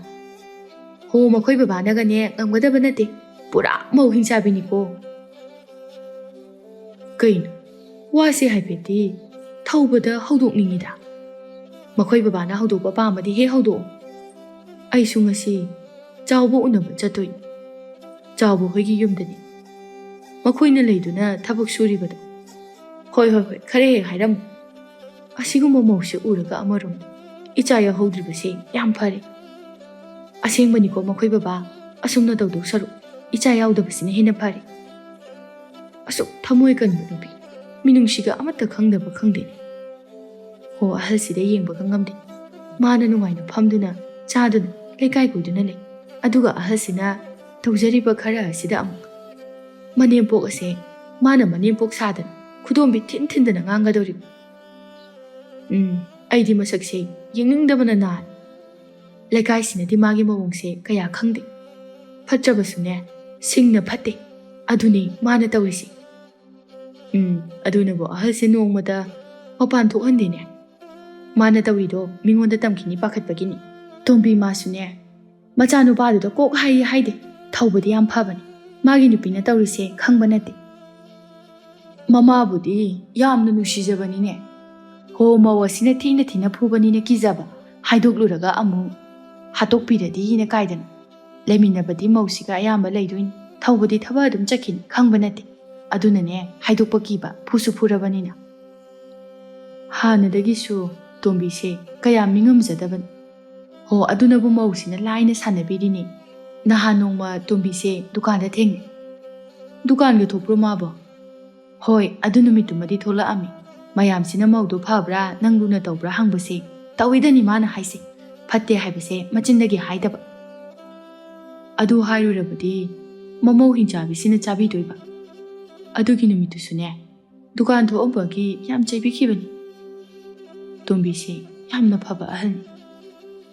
ꯍꯣ, ꯃꯈꯣꯏ ꯕꯕꯥꯅꯒꯅꯦ ꯉꯝꯒꯗꯕ ꯅꯠꯇꯦ꯫ ꯄꯨꯔꯥ ꯃꯧ ꯍꯤꯡꯆꯥꯕꯤꯅꯤꯀꯣ꯫ ꯀꯩꯅꯣ, ꯋꯥꯁꯦ ꯍꯥꯏꯐꯦꯠꯇꯤ ꯊꯧꯕꯗ ꯍꯧꯗꯣꯛꯅꯤꯡꯉꯤꯗ꯫ ꯃꯈꯣꯏ ꯕꯕꯥꯅ ꯍꯧꯗꯣꯛꯄ ꯄꯥꯝꯃꯗꯤ ꯍꯦꯛ ꯍꯧꯗꯣꯛꯑꯣ꯫ ꯑꯩꯁꯨ ꯉꯁꯤ ꯆꯥꯎꯕ ꯎꯅꯕ ꯆꯠꯇꯣꯏꯅꯤ꯫ ꯆꯥꯎꯕ ꯍꯣꯏꯒꯤ ꯌꯨꯝꯗꯅꯤ꯫ ꯃꯈꯣꯏꯅ ꯂꯩꯗꯨꯅ ꯊꯕꯛ ꯁꯨꯔꯤꯕꯗꯣ꯫ ꯍꯣꯏ, ꯍꯣꯏ, ꯍꯣꯏ, ꯈꯔ ꯍꯦꯛ ꯍꯥꯏꯔꯝꯃꯨ꯫ ꯑꯁꯤꯒꯨꯝꯕ ꯃꯧꯁꯦ ꯎꯔꯒ ꯑꯃꯔꯣꯝꯗ ꯏꯆꯥ ꯌꯥꯎꯍꯧꯗ꯭ꯔꯤꯕꯁꯦ ꯌꯥꯝ ꯐꯔꯦ꯫ ꯑꯁꯦꯡꯕꯅꯤꯀꯣ ꯃꯈꯣꯏ ꯕꯕꯥ, ꯑꯁꯨꯝꯅ ꯇꯧꯗꯧ ꯁꯔꯨꯛ ꯏꯆꯥ ꯌꯥꯎꯗꯕꯁꯤꯅ ꯍꯦꯟꯅ ꯐꯔꯦ꯫ ꯑꯁꯨꯛ ꯊꯃꯣꯏ ꯀꯟꯕ ꯅꯨꯄꯤ, ꯃꯤꯅꯨꯡꯁꯤꯒ ꯑꯃꯠꯇ ꯈꯪꯗꯕ ꯈꯪꯗꯦꯅꯦ꯫ ꯍꯣ, ꯑꯍꯜꯁꯤꯗ ꯌꯦꯡꯕꯒ ꯉꯝꯗꯦ꯫ ꯃꯥꯅ ꯅꯨꯡꯉꯥꯏꯅ ꯐꯝꯗꯨꯅ, ꯆꯥꯗꯨꯅ, ꯂꯩꯀꯥꯏ ꯀꯣꯏꯗꯨꯅ ꯂꯩ꯫ ꯑꯗꯨꯒ ꯑꯍꯜꯁꯤꯅ ꯇꯧꯖꯔꯤꯕ ꯈꯔ ꯑꯁꯤꯗ ꯑꯃꯨꯛ ꯃꯅꯦꯝꯄꯣꯛ ꯑꯁꯦ ꯃꯥꯅ ꯃꯅꯦꯝꯄꯣꯛ ꯁꯥꯗꯅ ꯈꯨꯗꯣꯝꯕꯤ ꯊꯤꯟ ꯊꯤꯟꯗꯅ ꯉꯥꯡꯒꯗꯧꯔꯤꯕ꯫ ꯎꯝ, ꯑꯩꯗꯤ ꯃꯁꯛꯁꯦ ꯌꯦꯡꯅꯤꯡꯗꯕꯅ ꯅꯥꯔꯦ꯫ ꯂꯩꯀꯥꯏꯁꯤꯅꯗꯤ ꯃꯥꯒꯤ ꯃꯑꯣꯡꯁꯦ ꯀꯌꯥ ꯈꯪꯗꯦ꯫ ꯐꯠꯇ꯭ꯔꯕꯁꯨꯅꯦ, ꯁꯤꯡꯅ ꯐꯠꯇꯦ꯫ ꯑꯗꯨꯅꯤ ꯃꯥꯅ ꯇꯧꯔꯤꯁꯦ꯫ ꯎꯝ, ꯑꯗꯨꯅꯕꯨ ꯑꯍꯜꯁꯦ ꯅꯣꯡꯃꯇ ꯃꯄꯥꯟ ꯊꯣꯛꯍꯟꯗꯦꯅꯦ꯫ ꯃꯥꯅ ꯇꯧꯔꯤꯗꯣ ꯃꯤꯉꯣꯟꯗ ꯇꯝꯈꯤꯅꯤ ꯄꯥꯈꯠꯄꯒꯤꯅꯤ꯫ ꯇꯣꯝꯕꯤ ꯃꯥꯁꯨꯅꯦ, ꯃꯆꯥꯅꯨꯄꯥꯗꯨꯗ ꯀꯣꯛ ꯍꯥꯏꯌꯦ ꯍꯥꯏꯗꯦ꯫ ꯊꯧꯕꯗꯤ ꯌꯥꯝ ꯐꯕꯅꯤ꯫ ꯃꯥꯒꯤ ꯅꯨꯄꯤꯅ ꯇꯧꯔꯤꯁꯦ ꯈꯪꯕ ꯅꯠꯇꯦ꯫ ꯃꯃꯥꯕꯨꯗꯤ ꯌꯥꯝꯅ ꯅꯨꯡꯁꯤꯖꯕꯅꯤꯅꯦ꯫ ꯍꯣ, ꯃꯧ ꯑꯁꯤꯅ ꯊꯤꯅ ꯊꯤꯅ ꯐꯨꯕꯅꯤꯅ ꯀꯤꯖꯕ꯫ ꯍꯥꯏꯗꯣꯛꯂꯨꯔꯒ ꯑꯃꯨꯛ ꯍꯥꯠꯇꯣꯛꯄꯤꯔꯗꯤꯅ ꯀꯥꯏꯗꯅ꯫ ꯂꯩꯃꯤꯟꯅꯕꯗꯤ ꯃꯧꯁꯤꯒ ꯑꯌꯥꯝꯕ ꯂꯩꯗꯣꯏꯅꯤ꯫ ꯊꯧꯕꯗꯤ ꯊꯕꯛ ꯑꯗꯨꯝ ꯆꯠꯈꯤꯅꯤ, ꯈꯪꯕ ꯅꯠꯇꯦ꯫ ꯑꯗꯨꯅꯅꯦ, ꯍꯥꯏꯗꯣꯛꯄ ꯀꯤꯕ, ꯐꯨꯁꯨ ꯐꯨꯔꯕꯅꯤꯅ꯫ ꯍꯥꯟꯅꯗꯒꯤꯁꯨ ꯇꯣꯝꯕꯤꯁꯦ ꯀꯌꯥ ꯃꯤꯉꯝꯖꯗꯕꯅꯤ꯫ ꯍꯣ, ꯑꯗꯨꯅꯕꯨ ꯃꯧꯁꯤꯅ ꯂꯥꯏꯅ ꯁꯥꯟꯅꯕꯤꯔꯤꯅꯤ꯫ ꯅꯍꯥꯟ ꯅꯣꯡꯃ ꯇꯣꯝꯕꯤꯁꯦ ꯗꯨꯀꯥꯟꯗ ꯊꯦꯡꯅꯩ꯫ "ꯗꯨꯀꯥꯟꯒ ꯊꯣꯛꯄ꯭ꯔꯣ ꯃꯥꯕꯣ?" "ꯍꯣꯏ, ꯑꯗꯨ ꯅꯨꯃꯤꯠꯇꯨꯃꯗꯤ ꯊꯣꯛꯂꯛꯑꯝꯃꯤ꯫ ꯃꯌꯥꯝꯁꯤꯅ ꯃꯧꯗꯣ ꯐꯕ꯭ꯔꯥ, ꯅꯪ ꯂꯨꯅ ꯇꯧꯕ꯭ꯔꯥ ꯍꯪꯕꯁꯦ ꯇꯧꯏꯗꯅꯤ ꯃꯥꯅ ꯍꯥꯏꯁꯦ꯫ ꯐꯠꯇꯦ ꯍꯥꯏꯕꯁꯦ ꯃꯆꯤꯟꯗꯒꯤ ꯍꯥꯏꯗꯕ꯫ ꯑꯗꯨ ꯍꯥꯏꯔꯨꯔꯕꯗꯤ ꯃꯃꯧ ꯍꯤꯡꯆꯥꯕꯤꯁꯤꯅ ꯆꯥꯕꯤꯗꯣꯏꯕ꯫ ꯑꯗꯨꯒꯤ ꯅꯨꯃꯤꯠꯇꯨꯁꯨꯅꯦ, ꯗꯨꯀꯥꯟ ꯊꯣꯛꯑꯝꯕꯒꯤ ꯌꯥꯝ ꯆꯩꯕꯤꯈꯤꯕꯅꯤ꯫ ꯇꯣꯝꯕꯤꯁꯦ ꯌꯥꯝꯅ ꯐꯕ ꯑꯍꯜꯅꯤ꯫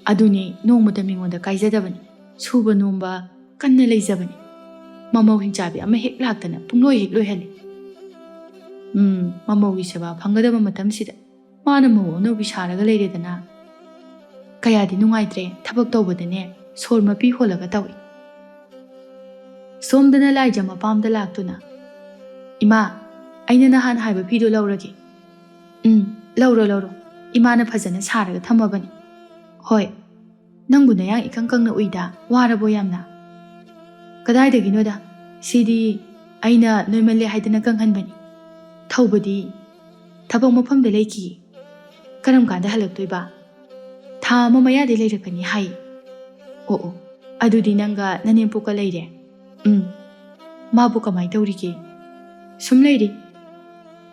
ꯑꯗꯨꯅꯤ ꯅꯣꯡꯃꯇ ꯃꯤꯉꯣꯟꯗ ꯀꯥꯏꯖꯗꯕꯅꯤ꯫ ꯁꯨꯕ ꯅꯣꯝꯕ ꯀꯟꯅ ꯂꯩꯖꯕꯅꯤ꯫ ꯃꯃꯧ ꯍꯤꯡꯆꯥꯕꯤ ꯑꯃ ꯍꯦꯛ ꯂꯥꯛꯇꯅ ꯄꯨꯡꯂꯣꯏ ꯍꯦꯛ ꯂꯣꯏꯍꯜꯂꯤ꯫ ꯎꯝ, ꯃꯃꯧꯒꯤ ꯁꯦꯕꯥ ꯐꯪꯒꯗꯕ ꯃꯇꯝꯁꯤꯗ ꯃꯥꯅ ꯃꯧ ꯑꯅꯧꯕꯤ ꯁꯥꯔꯒ ꯂꯩꯔꯦꯗꯅ꯫ ꯀꯌꯥꯗꯤ ꯅꯨꯡꯉꯥꯏꯇ꯭ꯔꯦ, ꯊꯕꯛ ꯇꯧꯕꯗꯅꯦ ꯁꯣꯔ ꯃꯄꯤ ꯍꯣꯜꯂꯒ ꯇꯧꯏ꯫ ꯁꯣꯝꯗꯅ ꯂꯥꯏꯖ ꯃꯄꯥꯝꯗ ꯂꯥꯛꯇꯨꯅ, "ꯏꯃꯥ, ꯑꯩꯅ ꯅꯍꯥꯟ ꯍꯥꯏꯕ ꯐꯤꯗꯣ ꯂꯧꯔꯒꯦ꯫" "ꯎꯝ, ꯂꯧꯔꯣ, ꯂꯧꯔꯣ꯫ ꯏꯃꯥꯅ ꯐꯖꯅ ꯁꯥꯔꯒ ꯊꯝꯃꯕꯅꯤ꯫" "ꯍꯣꯏ꯫ ꯅꯪꯕꯨ ꯅꯌꯥꯡ ꯏꯀꯪ ꯀꯪꯅ ꯎꯏꯗ, ꯋꯥꯔꯕꯣ ꯌꯥꯝꯅ?" "ꯀꯗꯥꯏꯗꯒꯤꯅꯣꯗ, ꯁꯤꯗꯤ ꯑꯩꯅ ꯅꯣꯏꯃꯜꯂꯦ ꯍꯥꯏꯗꯅ ꯀꯪꯍꯟꯕꯅꯤ꯫ ꯊꯧꯕꯗꯤ ꯊꯕꯛ ꯃꯐꯝꯗ ꯂꯩꯈꯤ꯫" "ꯀꯔꯝ ꯀꯥꯟꯗ ꯍꯜꯂꯛꯇꯣꯏꯕ?" "ꯊꯥ ꯑꯃ ꯃꯌꯥꯗꯤ ꯂꯩꯔꯛꯀꯅꯤ ꯍꯥꯏ꯫" "ꯑꯣ, ꯑꯣ, ꯑꯗꯨꯗꯤ ꯅꯪꯒ ꯅꯅꯦꯝꯄꯣꯛꯀ ꯂꯩꯔꯦ?" "ꯎꯝ꯫" "ꯃꯥꯕꯨ ꯀꯃꯥꯏ ꯇꯧꯔꯤꯒꯦ?" "ꯁꯨꯝ ꯂꯩꯔꯤ꯫"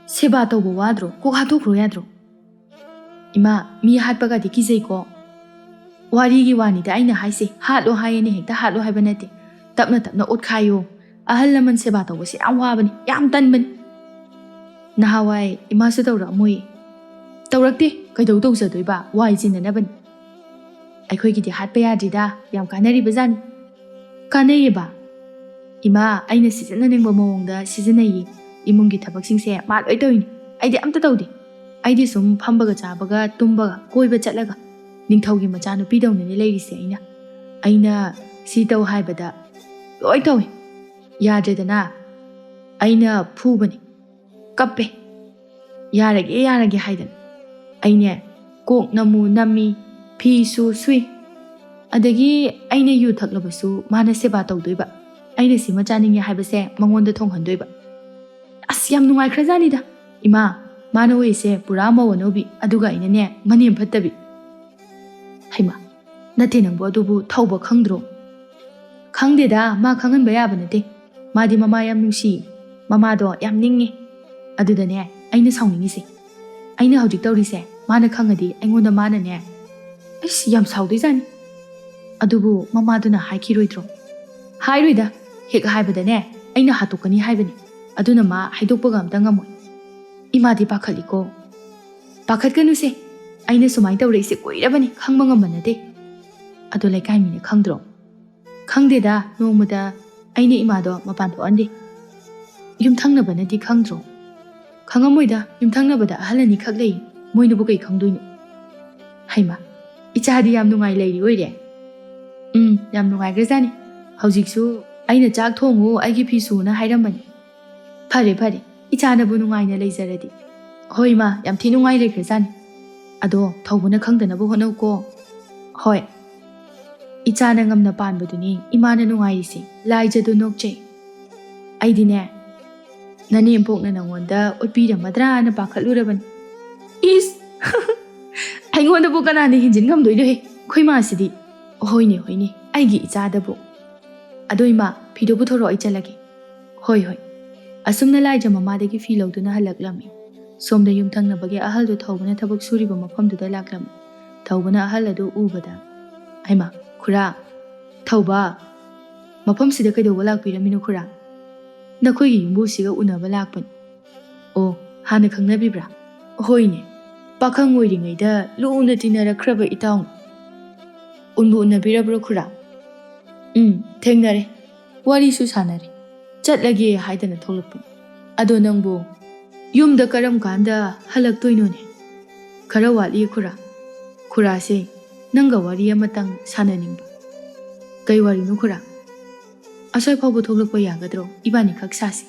"ꯁꯦꯕꯥ ꯇꯧꯕ ꯋꯥꯗ꯭ꯔꯣ? ꯀꯣꯛ ꯍꯥꯠꯇꯣꯛꯈ꯭ꯔꯣ ꯌꯥꯗ꯭ꯔꯣ?" "ꯏꯃꯥ, ꯃꯤ ꯍꯥꯠꯄꯒꯗꯤ ꯀꯤꯖꯩꯀꯣ꯫" "ꯋꯥꯔꯤꯒꯤ ꯋꯥꯅꯤꯗ ꯑꯩꯅ ꯍꯥꯏꯁꯦ, ꯍꯥꯠꯂꯣ ꯍꯥꯏꯌꯦꯅ ꯍꯦꯛꯇ ꯍꯥꯠꯂꯣ ꯍꯥꯏꯕ ꯅꯠꯇꯦ꯫ ꯇꯞꯅ ꯇꯞꯅ ꯑꯣꯠꯈꯥꯏꯌꯣ꯫ ꯑꯍꯜ ꯂꯃꯟ ꯁꯦꯕꯥ ꯇꯧꯕꯁꯦ ꯌꯥꯝ ꯋꯥꯕꯅꯤ, ꯌꯥꯝ ꯇꯟꯕꯅꯤ꯫" "ꯅꯍꯥꯟꯋꯥꯏ ꯏꯃꯥꯁꯨ ꯇꯧꯔꯛꯑꯝꯃꯣꯏ꯫" "ꯇꯧꯔꯛꯇꯦ, ꯀꯩꯗꯧ ꯇꯧꯖꯗꯣꯏꯕ? ꯋꯥꯏ ꯆꯤꯟꯅꯅꯕꯅꯤ꯫" "ꯑꯩꯈꯣꯏꯒꯤꯗꯤ ꯍꯥꯠꯄ ꯌꯥꯗ꯭ꯔꯤꯗ, ꯌꯥꯝ ꯀꯥꯟꯅꯔꯤꯕ ꯖꯥꯠꯅꯤ꯫" "ꯀꯥꯟꯅꯩꯌꯦꯕ?" "ꯏꯃꯥ, ꯑꯩꯅ ꯁꯤꯖꯤꯟꯅꯅꯤꯡꯕ ꯃꯑꯣꯡꯗ ꯁꯤꯖꯤꯟꯅꯩꯌꯦ꯫ ꯏꯃꯨꯡꯒꯤ ꯊꯕꯛꯁꯤꯡꯁꯦ ꯃꯥ ꯂꯣꯏ ꯇꯧꯔꯤꯅꯤ꯫ ꯑꯩꯗꯤ ꯑꯝꯇ ꯇꯧꯗꯦ꯫ ꯑꯩꯗꯤ ꯁꯨꯝ ꯐꯝꯕꯒ ꯆꯥꯕꯒ ꯇꯨꯝꯕꯒ ꯀꯣꯏꯕ ꯆꯠꯂꯒ ꯅꯤꯡꯊꯧꯒꯤ ꯃꯆꯥꯅꯨꯄꯤꯗꯧꯅꯅꯦ ꯂꯩꯔꯤꯁꯦ ꯑꯩꯅ꯫ ꯑꯩꯅ ꯁꯤ ꯇꯧ ꯍꯥꯏꯕꯗ ꯂꯣꯏ ꯇꯧꯏ꯫ ꯌꯥꯗ꯭ꯔꯦꯗꯅ, ꯑꯩꯅ ꯐꯨꯕꯅꯤ, ꯀꯞꯄꯦ꯫ ꯌꯥꯔꯒꯦ, ꯌꯥꯔꯒꯦ ꯍꯥꯏꯗꯅ꯫ ꯑꯩꯅꯦ ꯀꯣꯛ ꯅꯝꯃꯨ ꯅꯝꯃꯤ, ꯐꯤꯁꯨ ꯁꯨꯏ꯫ ꯑꯗꯒꯤ ꯑꯩꯅ ꯌꯨ ꯊꯛꯂꯕꯁꯨ ꯃꯥꯅ ꯁꯦꯕꯥ ꯇꯧꯗꯣꯏꯕ꯫ ꯑꯩꯅ ꯁꯤꯃ ꯆꯥꯅꯤꯡꯉꯦ ꯍꯥꯏꯕꯁꯦ ꯃꯉꯣꯟꯗ ꯊꯣꯡꯍꯟꯗꯣꯏꯕ꯫ ꯑꯁ, ꯌꯥꯝ ꯅꯨꯡꯉꯥꯏꯈ꯭ꯔꯖꯥꯠꯅꯤꯗ꯫ ꯏꯃꯥ, ꯃꯥꯅ ꯑꯣꯏꯔꯤꯁꯦ ꯄꯨꯔꯥ ꯃꯧ ꯑꯅꯧꯕꯤ, ꯑꯗꯨꯒ ꯑꯩꯅꯅꯦ ꯃꯅꯦꯝ ꯐꯠꯇꯕꯤ꯫ ꯍꯩꯃꯥ, ꯅꯠꯇꯦ ꯅꯪꯕꯨ, ꯑꯗꯨꯕꯨ ꯊꯧꯕ ꯈꯪꯗ꯭ꯔꯣ? ꯈꯪꯗꯦꯗ, ꯃꯥ ꯈꯪꯍꯟꯕ ꯌꯥꯕ ꯅꯠꯇꯦ꯫ ꯃꯥꯗꯤ ꯃꯃꯥ ꯌꯥꯝ ꯅꯨꯡꯁꯤ, ꯃꯃꯥꯗꯣ ꯌꯥꯝ ꯅꯤꯡꯉꯤ꯫ ꯑꯗꯨꯗꯅꯦ ꯑꯩꯅ ꯁꯥꯎꯅꯤꯡꯉꯤꯁꯦ꯫ ꯑꯩꯅ ꯍꯧꯖꯤꯛ ꯇꯧꯔꯤꯁꯦ ꯃꯥꯅ ꯈꯪꯉꯗꯤ ꯑꯩꯉꯣꯟꯗ ꯃꯥꯅꯅꯦ, ꯑꯩꯁ, ꯌꯥꯝ ꯁꯥꯎꯗꯣꯏꯖꯥꯠꯅꯤ꯫ ꯑꯗꯨꯕꯨ ꯃꯃꯥꯗꯨꯅ ꯍꯥꯏꯈꯤꯔꯣꯏꯗ꯭ꯔꯣ? ꯍꯥꯏꯔꯣꯏꯗ, ꯍꯦꯛ ꯍꯥꯏꯕꯗꯅꯦ ꯑꯩꯅ ꯍꯥꯠꯇꯣꯛꯀꯅꯤ ꯍꯥꯏꯕꯅꯤ꯫ ꯑꯗꯨꯅ ꯃꯥ ꯍꯥꯏꯗꯣꯛꯄꯒ ꯑꯝꯇ ꯉꯝꯃꯣꯏ꯫ ꯏꯃꯥꯗꯤ ꯄꯥꯈꯠꯂꯤꯀꯣ꯫ ꯄꯥꯈꯠꯀꯅꯨꯁꯦ, ꯑꯩꯅ ꯁꯨꯃꯥꯏꯅ ꯇꯧꯔꯛꯏꯁꯦ ꯀꯨꯏꯔꯕꯅꯤ, ꯈꯪꯕ ꯉꯝꯕ ꯅꯠꯇꯦ꯫ ꯑꯗꯣ ꯂꯩꯀꯥꯏ ꯃꯤꯅ ꯈꯪꯗ꯭ꯔꯣ? ꯈꯪꯗꯦꯗ, ꯅꯣꯡꯃꯗ ꯑꯩꯅ ꯏꯃꯥꯗꯣ ꯃꯄꯥꯟ ꯊꯣꯛꯍꯟꯗꯦ꯫ ꯌꯨꯝꯊꯪꯅꯕꯅꯗꯤ ꯈꯪꯗ꯭ꯔꯣ? "ꯈꯪꯉꯝꯃꯣꯏꯗ, ꯌꯨꯝꯊꯪꯅꯕꯗ ꯑꯍꯜ ꯑꯅꯤꯈꯛ ꯂꯩ, ꯃꯣꯏꯅꯕꯨ ꯀꯩ ꯈꯪꯗꯣꯏꯅꯣ?" "ꯍꯩꯃ, ꯏꯆꯥꯗꯤ ꯌꯥꯝ ꯅꯨꯡꯉꯥꯏ ꯂꯩꯔꯤ ꯑꯣꯏꯔꯦ?" "ꯎꯝ, ꯌꯥꯝ ꯅꯨꯡꯉꯥꯏꯈ꯭ꯔꯖꯥꯠꯅꯤ꯫ ꯍꯧꯖꯤꯛꯁꯨ ꯑꯩꯅ ꯆꯥꯛ ꯊꯣꯡꯉꯨ, ꯑꯩꯒꯤ ꯐꯤ ꯁꯨꯅ ꯍꯥꯏꯔꯝꯕꯅꯤ꯫ ꯐꯔꯦ ꯐꯔꯦ, ꯏꯆꯥꯅꯕꯨ ꯅꯨꯡꯉꯥꯏꯅ ꯂꯩꯖꯔꯗꯤ꯫" "ꯍꯣꯏ ꯏꯃꯥ, ꯌꯥꯝ ꯊꯤ ꯅꯨꯡꯉꯥꯏ ꯂꯩꯈ꯭ꯔꯖꯥꯠꯅꯤ꯫ ꯑꯗꯣ ꯊꯧꯕꯅ ꯈꯪꯗꯅꯕ ꯍꯣꯠꯅꯧꯀꯣ꯫" "ꯍꯣꯏ, ꯏꯆꯥꯅ ꯉꯝꯅ ꯄꯥꯟꯕꯗꯨꯅꯤ ꯏꯃꯥꯅ ꯅꯨꯡꯉꯥꯏꯔꯤꯁꯦ, ꯂꯥꯏꯖꯗꯣ ꯅꯣꯛꯆꯩ꯫ ꯑꯩꯗꯤꯅꯦ, ꯅꯅꯦꯝꯄꯣꯛꯅ ꯅꯪꯉꯣꯟꯗ ꯎꯠꯄꯤꯔꯝꯃꯗ꯭ꯔꯥꯅ ꯄꯥꯈꯠꯂꯨꯔꯕꯅꯤ꯫" "ꯏꯁ! ꯑꯩꯉꯣꯟꯗꯕꯨ ꯀꯅꯥꯅ ꯍꯦꯟꯖꯤꯟ ꯉꯝꯗꯣꯏꯅꯣꯍꯦ, ꯑꯩꯈꯣꯏ ꯃꯥꯁꯤꯗꯤ꯫" "ꯍꯣꯏꯅꯦ ꯍꯣꯏꯅꯦ, ꯑꯩꯒꯤ ꯏꯆꯥꯗꯕꯨ꯫ ꯑꯗꯣ ꯏꯃꯥ, ꯐꯤꯗꯣ ꯄꯨꯊꯣꯔꯛꯑꯣ, ꯑꯩ ꯆꯠꯂꯒꯦ꯫" "ꯍꯣꯏ ꯍꯣꯏ꯫" ꯑꯁꯨꯝꯅ ꯂꯥꯏꯖ ꯃꯃꯥꯗꯒꯤ ꯐꯤ ꯂꯧꯗꯨꯅ ꯍꯜꯂꯛꯂꯝꯃꯤ꯫ ꯁꯣꯝꯗ ꯌꯨꯝꯊꯪꯅꯕꯒꯤ ꯑꯍꯜꯗꯣ ꯊꯧꯕꯅ ꯊꯕꯛ ꯁꯨꯔꯤꯕ ꯃꯐꯝꯗꯨꯗ ꯂꯥꯛꯂꯝꯃꯤ꯫ ꯊꯧꯕꯅ ꯑꯍꯜ ꯑꯗꯨ ꯎꯕꯗ, "ꯍꯩꯃꯥ, ꯈꯨꯔꯥ, ꯊꯧꯕ, ꯃꯐꯝꯁꯤꯗ ꯀꯩꯗꯧꯕ ꯂꯥꯛꯄꯤꯔꯝꯃꯤꯅꯣ ꯈꯨꯔꯥ?" "ꯅꯈꯣꯏꯒꯤ ꯌꯨꯝꯕꯨꯁꯤꯒ ꯎꯅꯕ ꯂꯥꯛꯄꯅꯤ꯫" "ꯑꯣ, ꯍꯥꯟꯅ ꯈꯪꯅꯕꯤꯕ꯭ꯔꯥ?" "ꯍꯣꯏꯅꯦ, ꯄꯥꯈꯪ ꯑꯣꯏꯔꯤꯉꯩꯗ ꯂꯨꯅ ꯇꯤꯟꯅꯔꯛꯈ꯭ꯔꯕ ꯏꯇꯥꯎꯅꯤ꯫" "ꯎꯟꯕꯨ ꯎꯅꯕꯤꯔꯕ꯭ꯔꯣ ꯈꯨꯔꯥ?" "ꯎꯝ, ꯊꯦꯡꯅꯔꯦ, ꯋꯥꯔꯤꯁꯨ ꯁꯥꯟꯅꯔꯦ, ꯆꯠꯂꯒꯦ ꯍꯥꯏꯗꯅ ꯊꯣꯛꯂꯛꯄꯅꯤ꯫ ꯑꯗꯣ ꯅꯪꯕꯨ ꯌꯨꯝꯗ ꯀꯔꯝ ꯀꯥꯟꯗ ꯍꯜꯂꯛꯇꯣꯏꯅꯣꯅꯦ?" "ꯈꯔ ꯋꯥꯠꯂꯤ ꯈꯨꯔꯥ꯫" "ꯈꯨꯔꯥꯁꯦ, ꯅꯪꯒ ꯋꯥꯔꯤ ꯑꯃꯇꯪ ꯁꯥꯟꯅꯅꯤꯡꯕ꯫" "ꯀꯩ ꯋꯥꯔꯤꯅꯣ ꯈꯨꯔꯥ?" "ꯑꯁ꯭ꯋꯥꯏ ꯐꯥꯎꯕ ꯊꯣꯛꯂꯛꯄ ꯌꯥꯒꯗ꯭ꯔꯣ? ꯏꯕꯥꯅꯤꯈꯛ ꯁꯥꯁꯤ꯫"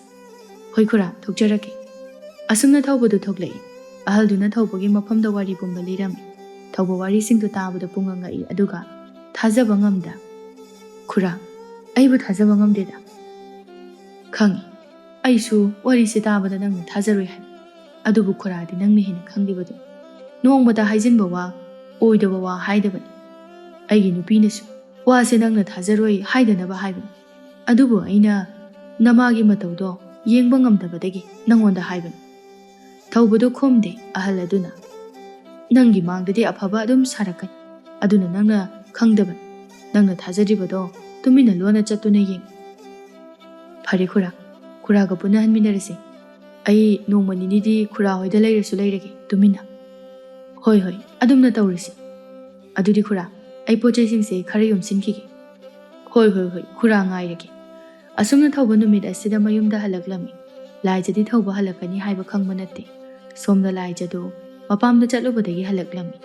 "ꯍꯣꯏ ꯈꯨꯔꯥ, ꯊꯣꯛꯆꯔꯛꯀꯦ꯫" ꯑꯁꯨꯝꯅ ꯊꯧꯕꯗꯨ ꯊꯣꯛꯂꯛꯏ꯫ ꯑꯍꯜꯗꯨꯅ ꯊꯧꯕꯒꯤ ꯃꯐꯝꯗ ꯋꯥꯔꯤ ꯄꯨꯝꯕ ꯂꯤꯔꯝꯃꯤ꯫ ꯊꯧꯕ ꯋꯥꯔꯤꯁꯤꯡꯗꯨ ꯇꯥꯕꯗ ꯄꯨꯡꯉꯛ ꯉꯛꯏ, ꯑꯗꯨꯒ ꯊꯥꯖꯕ ꯉꯝꯗ, "ꯈꯨꯔꯥ, ꯑꯩꯕꯨ ꯊꯥꯖꯕ ꯉꯝꯗꯦꯗ꯫" "ꯈꯪꯉꯤ, ꯑꯩꯁꯨ ꯋꯥꯔꯤꯁꯦ ꯇꯥꯕꯗ ꯅꯪꯅ ꯊꯥꯖꯔꯣꯏ ꯍꯥꯏꯕ꯫ ꯑꯗꯨꯕꯨ ꯈꯨꯔꯥꯗꯤ ꯅꯪꯅ ꯍꯦꯟꯅ ꯈꯪꯂꯤꯕꯗꯨ꯫ ꯅꯣꯡꯃꯇ ꯍꯥꯏꯖꯤꯟꯕ ꯋꯥ, ꯑꯣꯏꯗꯕ ꯋꯥ ꯍꯥꯏꯗꯕꯅꯤ꯫ ꯑꯩꯒꯤ ꯅꯨꯄꯤꯅꯁꯨ ꯋꯥꯁꯦ ꯅꯪꯅ ꯊꯥꯖꯔꯣꯏ ꯍꯥꯏꯗꯅꯕ ꯍꯥꯏꯕꯅꯤ꯫ ꯑꯗꯨꯕꯨ ꯑꯩꯅ ꯅꯃꯥꯒꯤ ꯃꯇꯧꯗꯣ ꯌꯦꯡꯕ ꯉꯝꯗꯕꯗꯒꯤ ꯅꯪꯉꯣꯟꯗ ꯍꯥꯏꯕꯅꯤ꯫" ꯊꯧꯕꯗꯨ ꯈꯨꯝꯗꯦ ꯑꯍꯜ ꯑꯗꯨꯅ꯫ "ꯅꯪꯒꯤ ꯃꯥꯡꯗꯗꯤ ꯑꯐꯕ ꯑꯗꯨꯝ ꯁꯥꯔꯛꯀꯅꯤ꯫ ꯑꯗꯨꯅ ꯅꯪꯅ ꯈꯪꯗꯕꯅꯤ꯫ ꯅꯪꯅ ꯊꯥꯖꯗ꯭ꯔꯤꯕꯗꯣ ꯇꯨꯃꯤꯟꯅ ꯂꯣꯟꯅ ꯆꯠꯇꯨꯅ ꯌꯦꯡꯉꯤ꯫" "ꯐꯔꯦ ꯈꯨꯔꯥ, ꯈꯨꯔꯥꯒ ꯄꯨꯟꯅ ꯍꯟꯃꯤꯟꯅꯔꯁꯤ꯫ ꯑꯩ ꯅꯣꯡꯃ ꯅꯤꯅꯤꯗꯤ ꯈꯨꯔꯥ ꯍꯣꯏꯗ ꯂꯩꯔꯁꯨ ꯂꯩꯔꯒꯦ, ꯇꯨꯃꯤꯟꯅ꯫" "ꯍꯣꯏ ꯍꯣꯏ, ꯑꯗꯨꯝꯅ ꯇꯧꯔꯁꯤ꯫ ꯑꯗꯨꯗꯤ ꯈꯨꯔꯥ, ꯑꯩ ꯄꯣꯠ ꯆꯩꯁꯤꯡꯁꯦ ꯈꯔ ꯌꯣꯝꯁꯤꯟꯈꯤꯒꯦ꯫" "ꯍꯣꯏ ꯍꯣꯏ ꯍꯣꯏ, ꯈꯨꯔꯥ ꯉꯥꯏꯔꯒꯦ꯫" ꯑꯁꯨꯝꯅ ꯊꯧꯕ ꯅꯨꯃꯤꯠ ꯑꯁꯤꯗ ꯃꯌꯨꯝꯗ ꯍꯜꯂꯛꯂꯝꯃꯤ꯫ ꯂꯥꯏꯖꯗꯤ ꯊꯧꯕ ꯍꯜꯂꯛꯀꯅꯤ ꯍꯥꯏꯕ ꯈꯪꯕ ꯅꯠꯇꯦ꯫ ꯁꯣꯝꯗ ꯂꯥꯏꯖꯗꯨ ꯃꯄꯥꯝꯗ ꯆꯠꯂꯨꯕꯗꯒꯤ ꯍꯜꯂꯛꯂꯝꯃꯤ꯫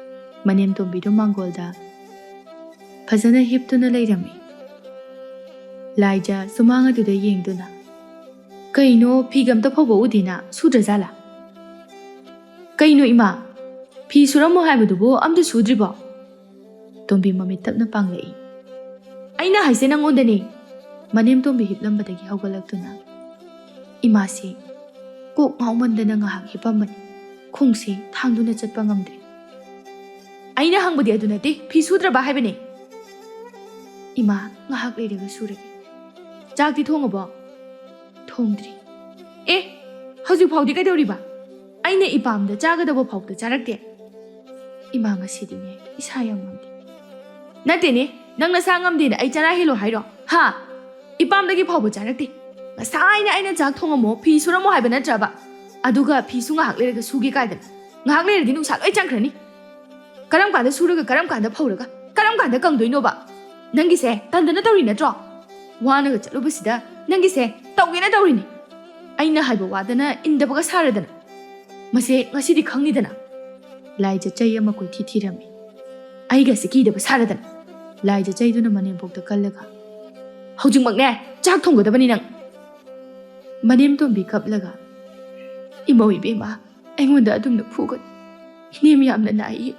ꯃꯅꯦꯝꯇꯣꯝꯕꯤꯗꯨ ꯃꯥꯡꯒꯣꯜꯗ ꯐꯖꯅ ꯍꯤꯞꯇꯨꯅ ꯂꯩꯔꯝꯃꯤ꯫ ꯂꯥꯏꯖ ꯁꯨꯃꯥꯡ ꯑꯗꯨꯗ ꯌꯦꯡꯗꯨꯅ, "ꯀꯩꯅꯣ, ꯐꯤꯒ ꯑꯝꯇ ꯐꯧꯕ ꯎꯗꯦꯅ, ꯁꯨꯗ꯭ꯔꯖꯥꯠꯂꯥ? ꯀꯩꯅꯣ ꯏꯃꯥ, ꯐꯤ ꯁꯨꯔꯝꯃꯣ ꯍꯥꯏꯕꯗꯨꯕꯨ ꯑꯝꯇ ꯁꯨꯗ꯭ꯔꯤꯕꯣ?" ꯇꯣꯝꯕꯤ ꯃꯃꯤꯠ ꯇꯞꯅ ꯄꯥꯡꯂꯛꯏ꯫ "ꯑꯩꯅ ꯍꯥꯏꯁꯦ ꯅꯪꯉꯣꯟꯗꯅꯦ!" ꯃꯅꯦꯝꯇꯣꯝꯕꯤ ꯍꯤꯞꯂꯝꯕꯗꯒꯤ ꯍꯧꯒꯠꯂꯛꯇꯨꯅ, ꯏꯃꯥꯁꯤ ꯀꯣꯛ ꯉꯥꯎꯃꯟꯗꯅ ꯉꯥꯏꯍꯥꯛ ꯍꯤꯞꯄꯝꯕꯅꯤ꯫ ꯈꯣꯡꯁꯤ ꯊꯥꯡꯗꯨꯅ ꯆꯠꯄ ꯉꯝꯗ꯭ꯔꯦ꯫ "ꯑꯩꯅ ꯍꯪꯕꯗꯤ ꯑꯗꯨ ꯅꯠꯇꯦ, ꯐꯤ ꯁꯨꯗ꯭ꯔꯕ ꯍꯥꯏꯕꯅꯦ?" "ꯏꯃꯥ, ꯉꯥꯏꯍꯥꯛ ꯂꯩꯔꯒ ꯁꯨꯔꯒꯦ꯫ ꯆꯥꯛꯇꯤ ꯊꯣꯡꯉꯕꯣ?" "ꯊꯣꯡꯗ꯭ꯔꯤ꯫" "ꯑꯦ, ꯍꯧꯖꯤꯛ ꯐꯥꯎꯗꯤ ꯀꯩꯗꯧꯔꯤꯕ? ꯑꯩꯅ ꯏꯄꯥꯝꯗ ꯆꯥꯒꯗꯕ ꯐꯥꯎꯗ ꯆꯥꯔꯛꯇꯦ?" "ꯏꯃꯥ, ꯉꯁꯤꯗꯤꯅꯦ, ꯏꯁꯥ ꯌꯥꯝ ꯉꯝꯗꯦ꯫" "ꯅꯠꯇꯦꯅꯦ, ꯅꯪ ꯅꯁꯥ ꯉꯝꯗꯦꯅ ꯑꯩ ꯆꯔꯥ ꯍꯦꯜꯂꯣ ꯍꯥꯏꯔꯣ? ꯍꯥ? ꯏꯄꯥꯝꯗꯒꯤ ꯐꯥꯎꯕ ꯆꯥꯔꯛꯇꯦ꯫ ꯉꯁꯥꯏꯅ ꯑꯩꯅ ꯆꯥꯛ ꯊꯣꯡꯉꯝꯃꯣ, ꯐꯤ ꯁꯨꯔꯝꯃꯣ ꯍꯥꯏꯕ ꯅꯠꯇ꯭ꯔꯕ? ꯑꯗꯨꯒ ꯐꯤꯁꯨ ꯉꯥꯏꯍꯥꯛ ꯂꯩꯔꯒ ꯁꯨꯒꯦ ꯀꯥꯏꯗꯅ꯫ ꯉꯥꯏꯍꯥꯛ ꯂꯩꯔꯗꯤ ꯅꯨꯡꯁꯥ ꯂꯣꯏ ꯆꯪꯈ꯭ꯔꯅꯤ꯫ ꯀꯔꯝ ꯀꯥꯟꯗ ꯁꯨꯔꯒ, ꯀꯔꯝ ꯀꯥꯟꯗ ꯐꯧꯔꯒ, ꯀꯔꯝ ꯀꯥꯟꯗ ꯀꯪꯗꯣꯏꯅꯣꯕ? ꯅꯪꯒꯤꯁꯦ ꯇꯟꯗꯅ ꯇꯧꯔꯤ ꯅꯠꯇ꯭ꯔꯣ? ꯋꯥꯅꯒ ꯆꯠꯂꯨꯕꯁꯤꯗ ꯅꯪꯒꯤꯁꯦ ꯇꯧꯒꯦꯅ ꯇꯧꯔꯤꯅꯤ꯫ ꯑꯩꯅ ꯍꯥꯏꯕ ꯋꯥꯗꯅ ꯏꯟꯗꯕꯒ ꯁꯥꯔꯗꯅ꯫ ꯃꯁꯦ ꯉꯁꯤꯗꯤ ꯈꯪꯅꯤꯗꯅ꯫" ꯂꯥꯏꯖ ꯆꯩ ꯑꯃ ꯀꯣꯏꯊꯤ ꯊꯤꯔꯝꯃꯤ꯫ "ꯑꯩꯒꯁꯦ ꯀꯤꯗꯕ ꯁꯥꯔꯗꯅ꯫" ꯂꯥꯏꯖ ꯆꯩꯗꯨꯅ ꯃꯅꯦꯝꯄꯣꯛꯇ ꯀꯜꯂꯒ, "ꯍꯧꯖꯤꯛꯃꯛꯅꯦ ꯆꯥꯛ ꯊꯣꯡꯒꯗꯕꯅꯤ ꯅꯪ꯫" ꯃꯅꯦꯝꯇꯣꯝꯕꯤ ꯀꯞꯂꯒ, "ꯏꯃꯧ ꯏꯕꯦꯝꯃ, ꯑꯩꯉꯣꯟꯗ ꯑꯗꯨꯝꯅ ꯐꯨꯒꯅꯨ꯫ ꯏꯅꯦꯝ ꯌꯥꯝꯅ ꯅꯥꯏꯌꯦ꯫"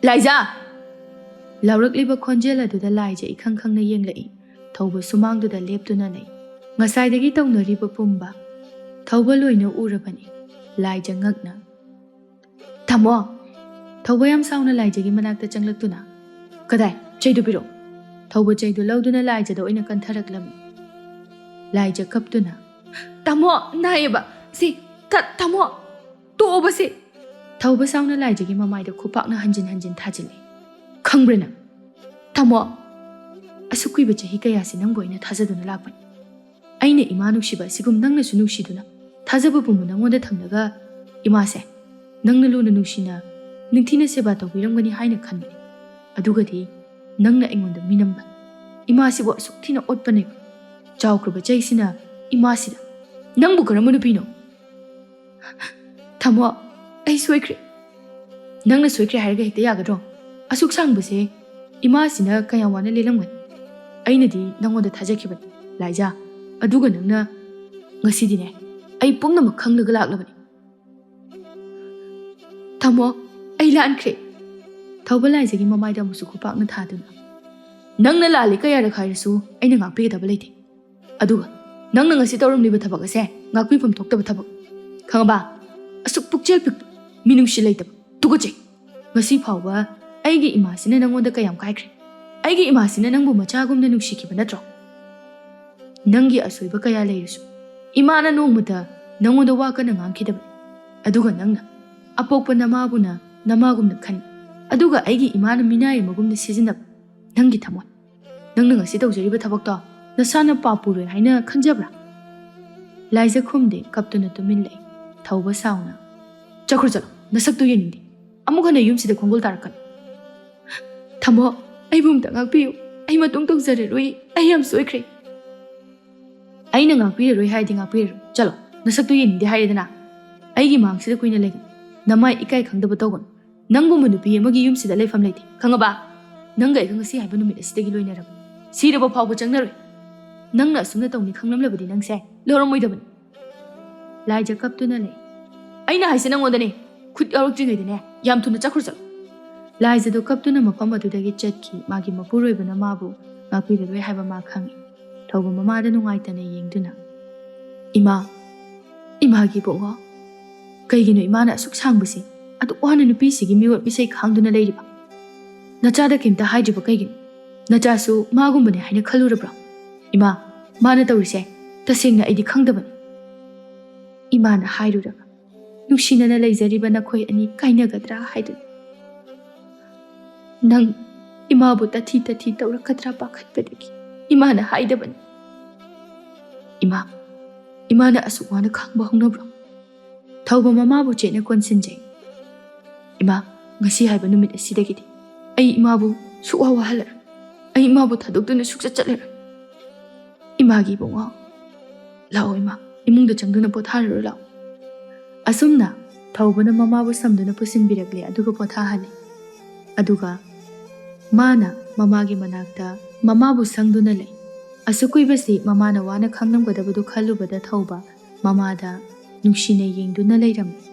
"ꯂꯥꯏꯖꯥ!" ꯂꯥꯎꯔꯛꯂꯤꯕ ꯈꯣꯟꯖꯦꯜ ꯑꯗꯨꯗ ꯂꯥꯏꯖ ꯏꯈꯪ ꯈꯪꯅ ꯌꯦꯡꯂꯛꯏ꯫ ꯊꯧꯕ ꯁꯨꯃꯥꯡꯗꯨꯗ ꯂꯦꯞꯇꯨꯅ ꯂꯩ꯫ ꯉꯁꯥꯏꯗꯒꯤ ꯇꯧꯅꯔꯤꯕ ꯄꯨꯝꯕ ꯊꯧꯕ ꯂꯣꯏꯅ ꯎꯔꯕꯅꯤ꯫ ꯂꯥꯏꯖ ꯉꯛꯅ, "ꯇꯥꯃꯣ!" ꯊꯧꯕ ꯌꯥꯝ ꯁꯥꯎꯅ ꯂꯥꯏꯖꯒꯤ ꯃꯅꯥꯛꯇ ꯆꯪꯂꯛꯇꯨꯅ, "ꯀꯗꯥꯏ? ꯆꯩꯗꯨ ꯄꯤꯔꯛꯑꯣ꯫" ꯊꯧꯕ ꯆꯩꯗꯨ ꯂꯧꯗꯨꯅ ꯂꯥꯏꯖꯗ ꯑꯣꯏꯅ ꯀꯟꯊꯔꯛꯂꯝꯃꯤ꯫ ꯂꯥꯏꯖ ꯀꯞꯇꯨꯅ, "ꯇꯥꯃꯣ, ꯅꯥꯏꯌꯦꯕ꯫ ꯁꯤ, ꯇꯥ-, ꯇꯥꯃꯣ, ꯇꯣꯛꯑꯣꯕ ꯁꯤ꯫" ꯊꯧꯕ ꯁꯥꯎꯅ ꯂꯥꯏꯖꯒꯤ ꯃꯃꯥꯏꯗ ꯈꯨꯄꯥꯛꯅ ꯍꯟꯖꯤꯟ ꯍꯟꯖꯤꯟ ꯊꯥꯖꯤꯜꯂꯤ꯫ "ꯈꯪꯕ꯭ꯔꯥ ꯅꯪ? ꯇꯥꯃꯣ, ꯑꯁꯨꯛ ꯀꯨꯏꯕ ꯆꯍꯤ ꯀꯌꯥꯁꯤ ꯅꯪꯕꯨ ꯑꯩꯅ ꯊꯥꯖꯗꯨꯅ ꯂꯥꯛꯄꯅꯤ꯫ ꯑꯩꯅ ꯏꯃꯥ ꯅꯨꯡꯁꯤꯕ ꯑꯁꯤꯒꯨꯝ ꯅꯪꯅꯁꯨ ꯅꯨꯡꯁꯤꯗꯨꯅ ꯊꯥꯖꯕ ꯄꯨꯝꯕ ꯅꯪꯉꯣꯟꯗ ꯊꯝꯂꯒ ꯏꯃꯥꯁꯦ ꯅꯪꯅ ꯂꯨꯅ ꯅꯨꯡꯁꯤꯅ ꯅꯤꯡꯊꯤꯅ ꯁꯦꯕꯥ ꯇꯧꯕꯤꯔꯝꯒꯅꯤ ꯍꯥꯏꯅ ꯈꯟꯕꯅꯤ꯫ ꯑꯗꯨꯒꯗꯤ ꯅꯪꯅ ꯑꯩꯉꯣꯟꯗ ꯃꯤꯅꯝꯕ ꯏꯃꯥꯁꯤꯕꯨ ꯑꯁꯨꯛ ꯊꯤꯅ ꯑꯣꯠꯄꯅꯦ꯫ ꯆꯥꯎꯈ꯭ꯔꯕ ꯆꯩꯁꯤꯅ ꯏꯃꯥꯁꯤꯗ ꯅꯪꯕꯨ ꯀꯔꯝꯕ ꯅꯨꯄꯤꯅꯣ? ꯊꯝꯃꯣ, ꯑꯩ ꯁꯣꯏꯈ꯭ꯔꯦ꯫ ꯅꯪꯅ ꯁꯣꯏꯈ꯭ꯔꯦ ꯍꯥꯏꯔꯒ ꯍꯦꯛꯇ ꯌꯥꯒꯗ꯭ꯔꯣ? ꯑꯁꯨꯛ ꯁꯥꯡꯕꯁꯦ ꯏꯃꯥꯁꯤꯅ ꯀꯌꯥꯝ ꯋꯥꯅ ꯂꯦꯜꯂꯝꯒꯅꯤ꯫ ꯑꯩꯅꯗꯤ ꯅꯪꯉꯣꯟꯗ ꯊꯥꯖꯈꯤꯕꯅꯤ, ꯂꯥꯏꯖꯥ꯫ ꯑꯗꯨꯒ ꯅꯪꯅ ꯉꯁꯤꯗꯤꯅꯦ, ꯑꯩ ꯄꯨꯝꯅꯃꯛ ꯈꯪꯂꯒ ꯂꯥꯛꯂꯕꯅꯤ꯫ ꯊꯝꯃꯣ, ꯑꯩ ꯂꯥꯟꯈ꯭ꯔꯦ꯫ ꯊꯧꯕ ꯂꯥꯏꯖꯒꯤ ꯃꯃꯥꯏꯗ ꯑꯃꯨꯛꯁꯨ ꯈꯨꯄꯥꯛꯅ ꯊꯥꯗꯨꯅ, ꯅꯪꯅ ꯂꯥꯜꯂꯤ ꯀꯌꯥꯔꯛ ꯍꯥꯏꯔꯁꯨ ꯑꯩꯅ ꯉꯥꯛꯄꯤꯒꯗꯕ ꯂꯩꯇꯦ꯫ ꯑꯗꯨꯒ ꯅꯪꯅ ꯉꯁꯤ ꯇꯧꯔꯝꯂꯤꯕ ꯊꯕꯛ ꯑꯁꯦ ꯉꯥꯛꯄꯤꯐꯝ ꯊꯣꯛꯇꯕ ꯊꯕꯛ, ꯈꯪꯉꯕ? ꯑꯁꯨꯛ ꯄꯨꯛꯆꯦꯜ ꯄꯤꯛꯄ, ꯃꯤꯅꯨꯡꯁꯤ ꯂꯩꯇꯕ, ꯇꯨꯀꯠꯆꯩ꯫ ꯉꯁꯤ ꯐꯥꯎꯕ ꯑꯩꯒꯤ ꯏꯃꯥꯁꯤꯅ ꯅꯪꯉꯣꯟꯗ ꯀꯌꯥꯝ ꯀꯥꯏꯈ꯭ꯔꯦ? ꯑꯩꯒꯤ ꯏꯃꯥꯁꯤꯅ ꯅꯪꯕꯨ ꯃꯆꯥꯒꯨꯝꯅ ꯅꯨꯡꯁꯤꯈꯤꯕ ꯅꯠꯇ꯭ꯔꯣ? ꯅꯪꯒꯤ ꯑꯁꯣꯏꯕ ꯀꯌꯥ ꯂꯩꯔꯁꯨ ꯏꯃꯥꯅ ꯅꯣꯡꯃꯇ ꯅꯪꯉꯣꯟꯗ ꯋꯥ ꯀꯟꯅ ꯉꯥꯡꯈꯤꯗꯕꯅꯤ꯫ ꯑꯗꯨꯒ ꯅꯪꯅ ꯑꯄꯣꯛꯄ ꯅꯃꯥꯕꯨꯅ ꯅꯃꯥꯒꯨꯝꯅ ꯈꯟ, ꯑꯗꯨꯒ ꯑꯩꯒꯤ ꯏꯃꯥꯅ ꯃꯤꯅꯥꯏ ꯑꯃꯒꯨꯝꯅ ꯁꯤꯖꯤꯟꯅꯕ ꯅꯪꯒꯤ ꯊꯃꯣꯏ꯫ ꯅꯪꯅ ꯉꯁꯤ ꯇꯧꯖꯔꯤꯕ ꯊꯕꯛꯇꯣ ꯅꯁꯥꯅ ꯄꯥꯞ ꯄꯨꯔꯣꯏ ꯍꯥꯏꯅ ꯈꯟꯖꯕ꯭ꯔꯥ? ꯂꯥꯏꯖ ꯈꯨꯝꯗꯦ, ꯀꯞꯇꯨꯅ ꯇꯨꯃꯤꯟ ꯂꯩ꯫ ꯊꯧꯕ ꯁꯥꯎꯅ, "ꯆꯠꯈ꯭ꯔꯣ, ꯆꯠꯂꯣ, ꯅꯁꯛꯇꯨ ꯌꯦꯡꯅꯤꯡꯗꯦ꯫ ꯑꯃꯨꯛ ꯍꯟꯅ ꯌꯨꯝꯁꯤꯗ ꯈꯣꯡꯒꯨꯜ ꯇꯥꯔꯛꯀꯅꯨ꯫ ꯊꯝꯃꯣ, ꯑꯩꯕꯨ ꯑꯝꯇ ꯉꯥꯛꯄꯤꯌꯨ, ꯑꯩ ꯃꯇꯨꯡ ꯇꯧꯖꯔꯔꯣꯏ, ꯑꯩ ꯌꯥꯝ ꯁꯣꯏꯈ꯭ꯔꯦ꯫" "ꯑꯩꯅ ꯉꯥꯛꯄꯤꯔꯔꯣꯏ ꯍꯥꯏꯔꯗꯤ ꯉꯥꯛꯄꯤꯔꯔꯣꯏ꯫ ꯆꯠꯂꯣ, ꯅꯁꯛꯇꯨ ꯌꯦꯡꯅꯤꯡꯗꯦ ꯍꯥꯏꯔꯦꯗꯅ꯫ ꯑꯩꯒꯤ ꯃꯥꯡꯁꯤꯗ ꯀꯨꯏꯅ ꯂꯩꯒꯅꯨ꯫ ꯅꯃꯥꯏ ꯏꯀꯥꯏ ꯈꯪꯗꯕ ꯇꯧꯒꯅꯨ꯫ ꯅꯪꯒꯨꯝꯕ ꯅꯨꯄꯤ ꯑꯃꯒꯤ ꯌꯨꯝꯁꯤꯗ ꯂꯩꯐꯝ ꯂꯩꯇꯦ, ꯈꯪꯉꯕ? ꯅꯪꯒ ꯑꯩꯒ ꯉꯁꯤ ꯍꯥꯏꯕ ꯅꯨꯃꯤꯠ ꯑꯁꯤꯗꯒꯤ ꯂꯣꯏꯅꯔꯕꯅꯤ꯫ ꯁꯤꯔꯕ ꯐꯥꯎꯕ ꯆꯪꯅꯔꯣꯏ꯫ ꯅꯪꯅ ꯑꯁꯨꯝꯅ ꯇꯧꯅꯤ ꯈꯪꯂꯝꯂꯕꯗꯤ ꯅꯪꯁꯦ ꯂꯧꯔꯝꯃꯣꯏꯗꯕꯅꯤ꯫" ꯂꯥꯏꯖ ꯀꯞꯇꯨꯅ ꯂꯩ꯫ "ꯑꯩꯅ ꯍꯥꯏꯁꯦ ꯅꯪꯉꯣꯟꯗꯅꯦ, ꯈꯨꯠ ꯌꯥꯎꯔꯛꯇ꯭ꯔꯤꯉꯩꯗꯅꯦ ꯌꯥꯝ ꯊꯨꯅ ꯆꯠꯈ꯭ꯔꯣ, ꯆꯠꯂꯣ꯫" ꯂꯥꯏꯖꯗꯣ ꯀꯞꯇꯨꯅ ꯃꯐꯝ ꯑꯗꯨꯗꯒꯤ ꯆꯠꯈꯤ꯫ ꯃꯥꯒꯤ ꯃꯄꯨꯔꯣꯏꯕꯅ ꯃꯥꯕꯨ ꯉꯥꯛꯄꯤꯔꯔꯣꯏ ꯍꯥꯏꯕ ꯃꯥ ꯈꯪꯏ꯫ ꯊꯧꯕ ꯃꯃꯥꯗ ꯅꯨꯡꯉꯥꯏꯇꯅ ꯌꯦꯡꯗꯨꯅ, "ꯏꯃꯥ, ꯏꯃꯥꯒꯤ ꯏꯕꯨꯡꯉꯣ, ꯀꯩꯒꯤꯅꯣ ꯏꯃꯥꯅ ꯑꯁꯨꯛ ꯁꯥꯡꯕꯁꯤ ꯑꯗꯨꯛ ꯋꯥꯅ ꯅꯨꯄꯤꯁꯤꯒꯤ ꯃꯤꯑꯣꯠ ꯃꯤꯁꯩ ꯈꯥꯡꯗꯨꯅ ꯂꯩꯔꯤꯕ? ꯅꯆꯥꯗ ꯀꯩꯝꯇ ꯍꯥꯏꯗ꯭ꯔꯤꯕ ꯀꯩꯒꯤꯅꯣ? ꯅꯆꯥꯁꯨ ꯃꯥꯒꯨꯝꯕꯅꯦ ꯍꯥꯏꯅ ꯈꯜꯂꯨꯔꯕ꯭ꯔꯣ? ꯏꯃꯥ, ꯃꯥꯅ ꯇꯧꯔꯤꯁꯦ ꯇꯁꯦꯡꯅ ꯑꯩꯗꯤ ꯈꯪꯗꯕꯅꯤ꯫" ꯏꯃꯥꯅ ꯍꯥꯏꯔꯨꯔꯒ, "ꯅꯨꯡꯁꯤꯅꯅ ꯂꯩꯖꯔꯤꯕ ꯅꯈꯣꯏ ꯑꯅꯤ ꯀꯥꯏꯅꯒꯗ꯭ꯔꯥ ꯍꯥꯏꯗꯨꯅ꯫ ꯅꯪ ꯏꯃꯥꯕꯨ ꯇꯊꯤ ꯇꯊꯤ ꯇꯧꯔꯛꯀꯗ꯭ꯔꯥ ꯄꯥꯈꯠꯄꯗꯒꯤ ꯏꯃꯥꯅ ꯍꯥꯏꯗꯕꯅꯤ꯫" "ꯏꯃꯥ, ꯏꯃꯥꯅ ꯑꯁꯨꯛ ꯋꯥꯅ ꯈꯥꯡꯕ ꯍꯧꯅꯕ꯭ꯔꯣ?" ꯊꯧꯕ ꯃꯃꯥꯕꯨ ꯆꯦꯠꯅ ꯀꯣꯟꯁꯤꯟꯖꯩ꯫ "ꯏꯃꯥ, ꯉꯁꯤ ꯍꯥꯏꯕ ꯅꯨꯃꯤꯠ ꯑꯁꯤꯗꯒꯤꯗꯤ ꯑꯩ ꯏꯃꯥꯕꯨ ꯁꯨꯛꯋꯥ ꯋꯥꯍꯜꯂꯔꯣꯏ꯫ ꯑꯩ ꯏꯃꯥꯕꯨ ꯊꯥꯗꯣꯛꯇꯨꯅ ꯁꯨꯛꯆꯠ ꯆꯠꯂꯔꯣꯏ꯫ ꯏꯃꯥꯒꯤ ꯏꯕꯨꯡꯉꯣ, ꯂꯥꯛꯑꯣ ꯏꯃꯥ, ꯏꯃꯨꯡꯗ ꯆꯪꯗꯨꯅ ꯄꯣꯊꯥꯔꯨꯔꯣ ꯂꯥꯛꯑꯣ꯫ ꯑꯁꯨꯝꯅ ꯊꯧꯕꯅ ꯃꯃꯥꯕꯨ ꯁꯝꯗꯨꯅ ꯄꯨꯁꯤꯟꯕꯤꯔꯛꯂꯦ, ꯑꯗꯨꯒ ꯄꯣꯊꯥꯍꯜꯂꯦ꯫ ꯑꯗꯨꯒ ꯃꯥꯅ ꯃꯃꯥꯒꯤ ꯃꯅꯥꯛꯇ ꯃꯃꯥꯕꯨ ꯁꯪꯗꯨꯅ ꯂꯩ꯫ ꯑꯁꯨꯛ ꯀꯨꯏꯕꯁꯤ ꯃꯃꯥꯅ ꯋꯥꯅ ꯈꯥꯡꯂꯝꯒꯗꯕꯗꯨ ꯈꯜꯂꯨꯕꯗ ꯊꯧꯕ ꯃꯃꯥꯗ ꯅꯨꯡꯁꯤꯅ ꯌꯦꯡꯗꯨꯅ ꯂꯩꯔꯝꯃꯤ꯫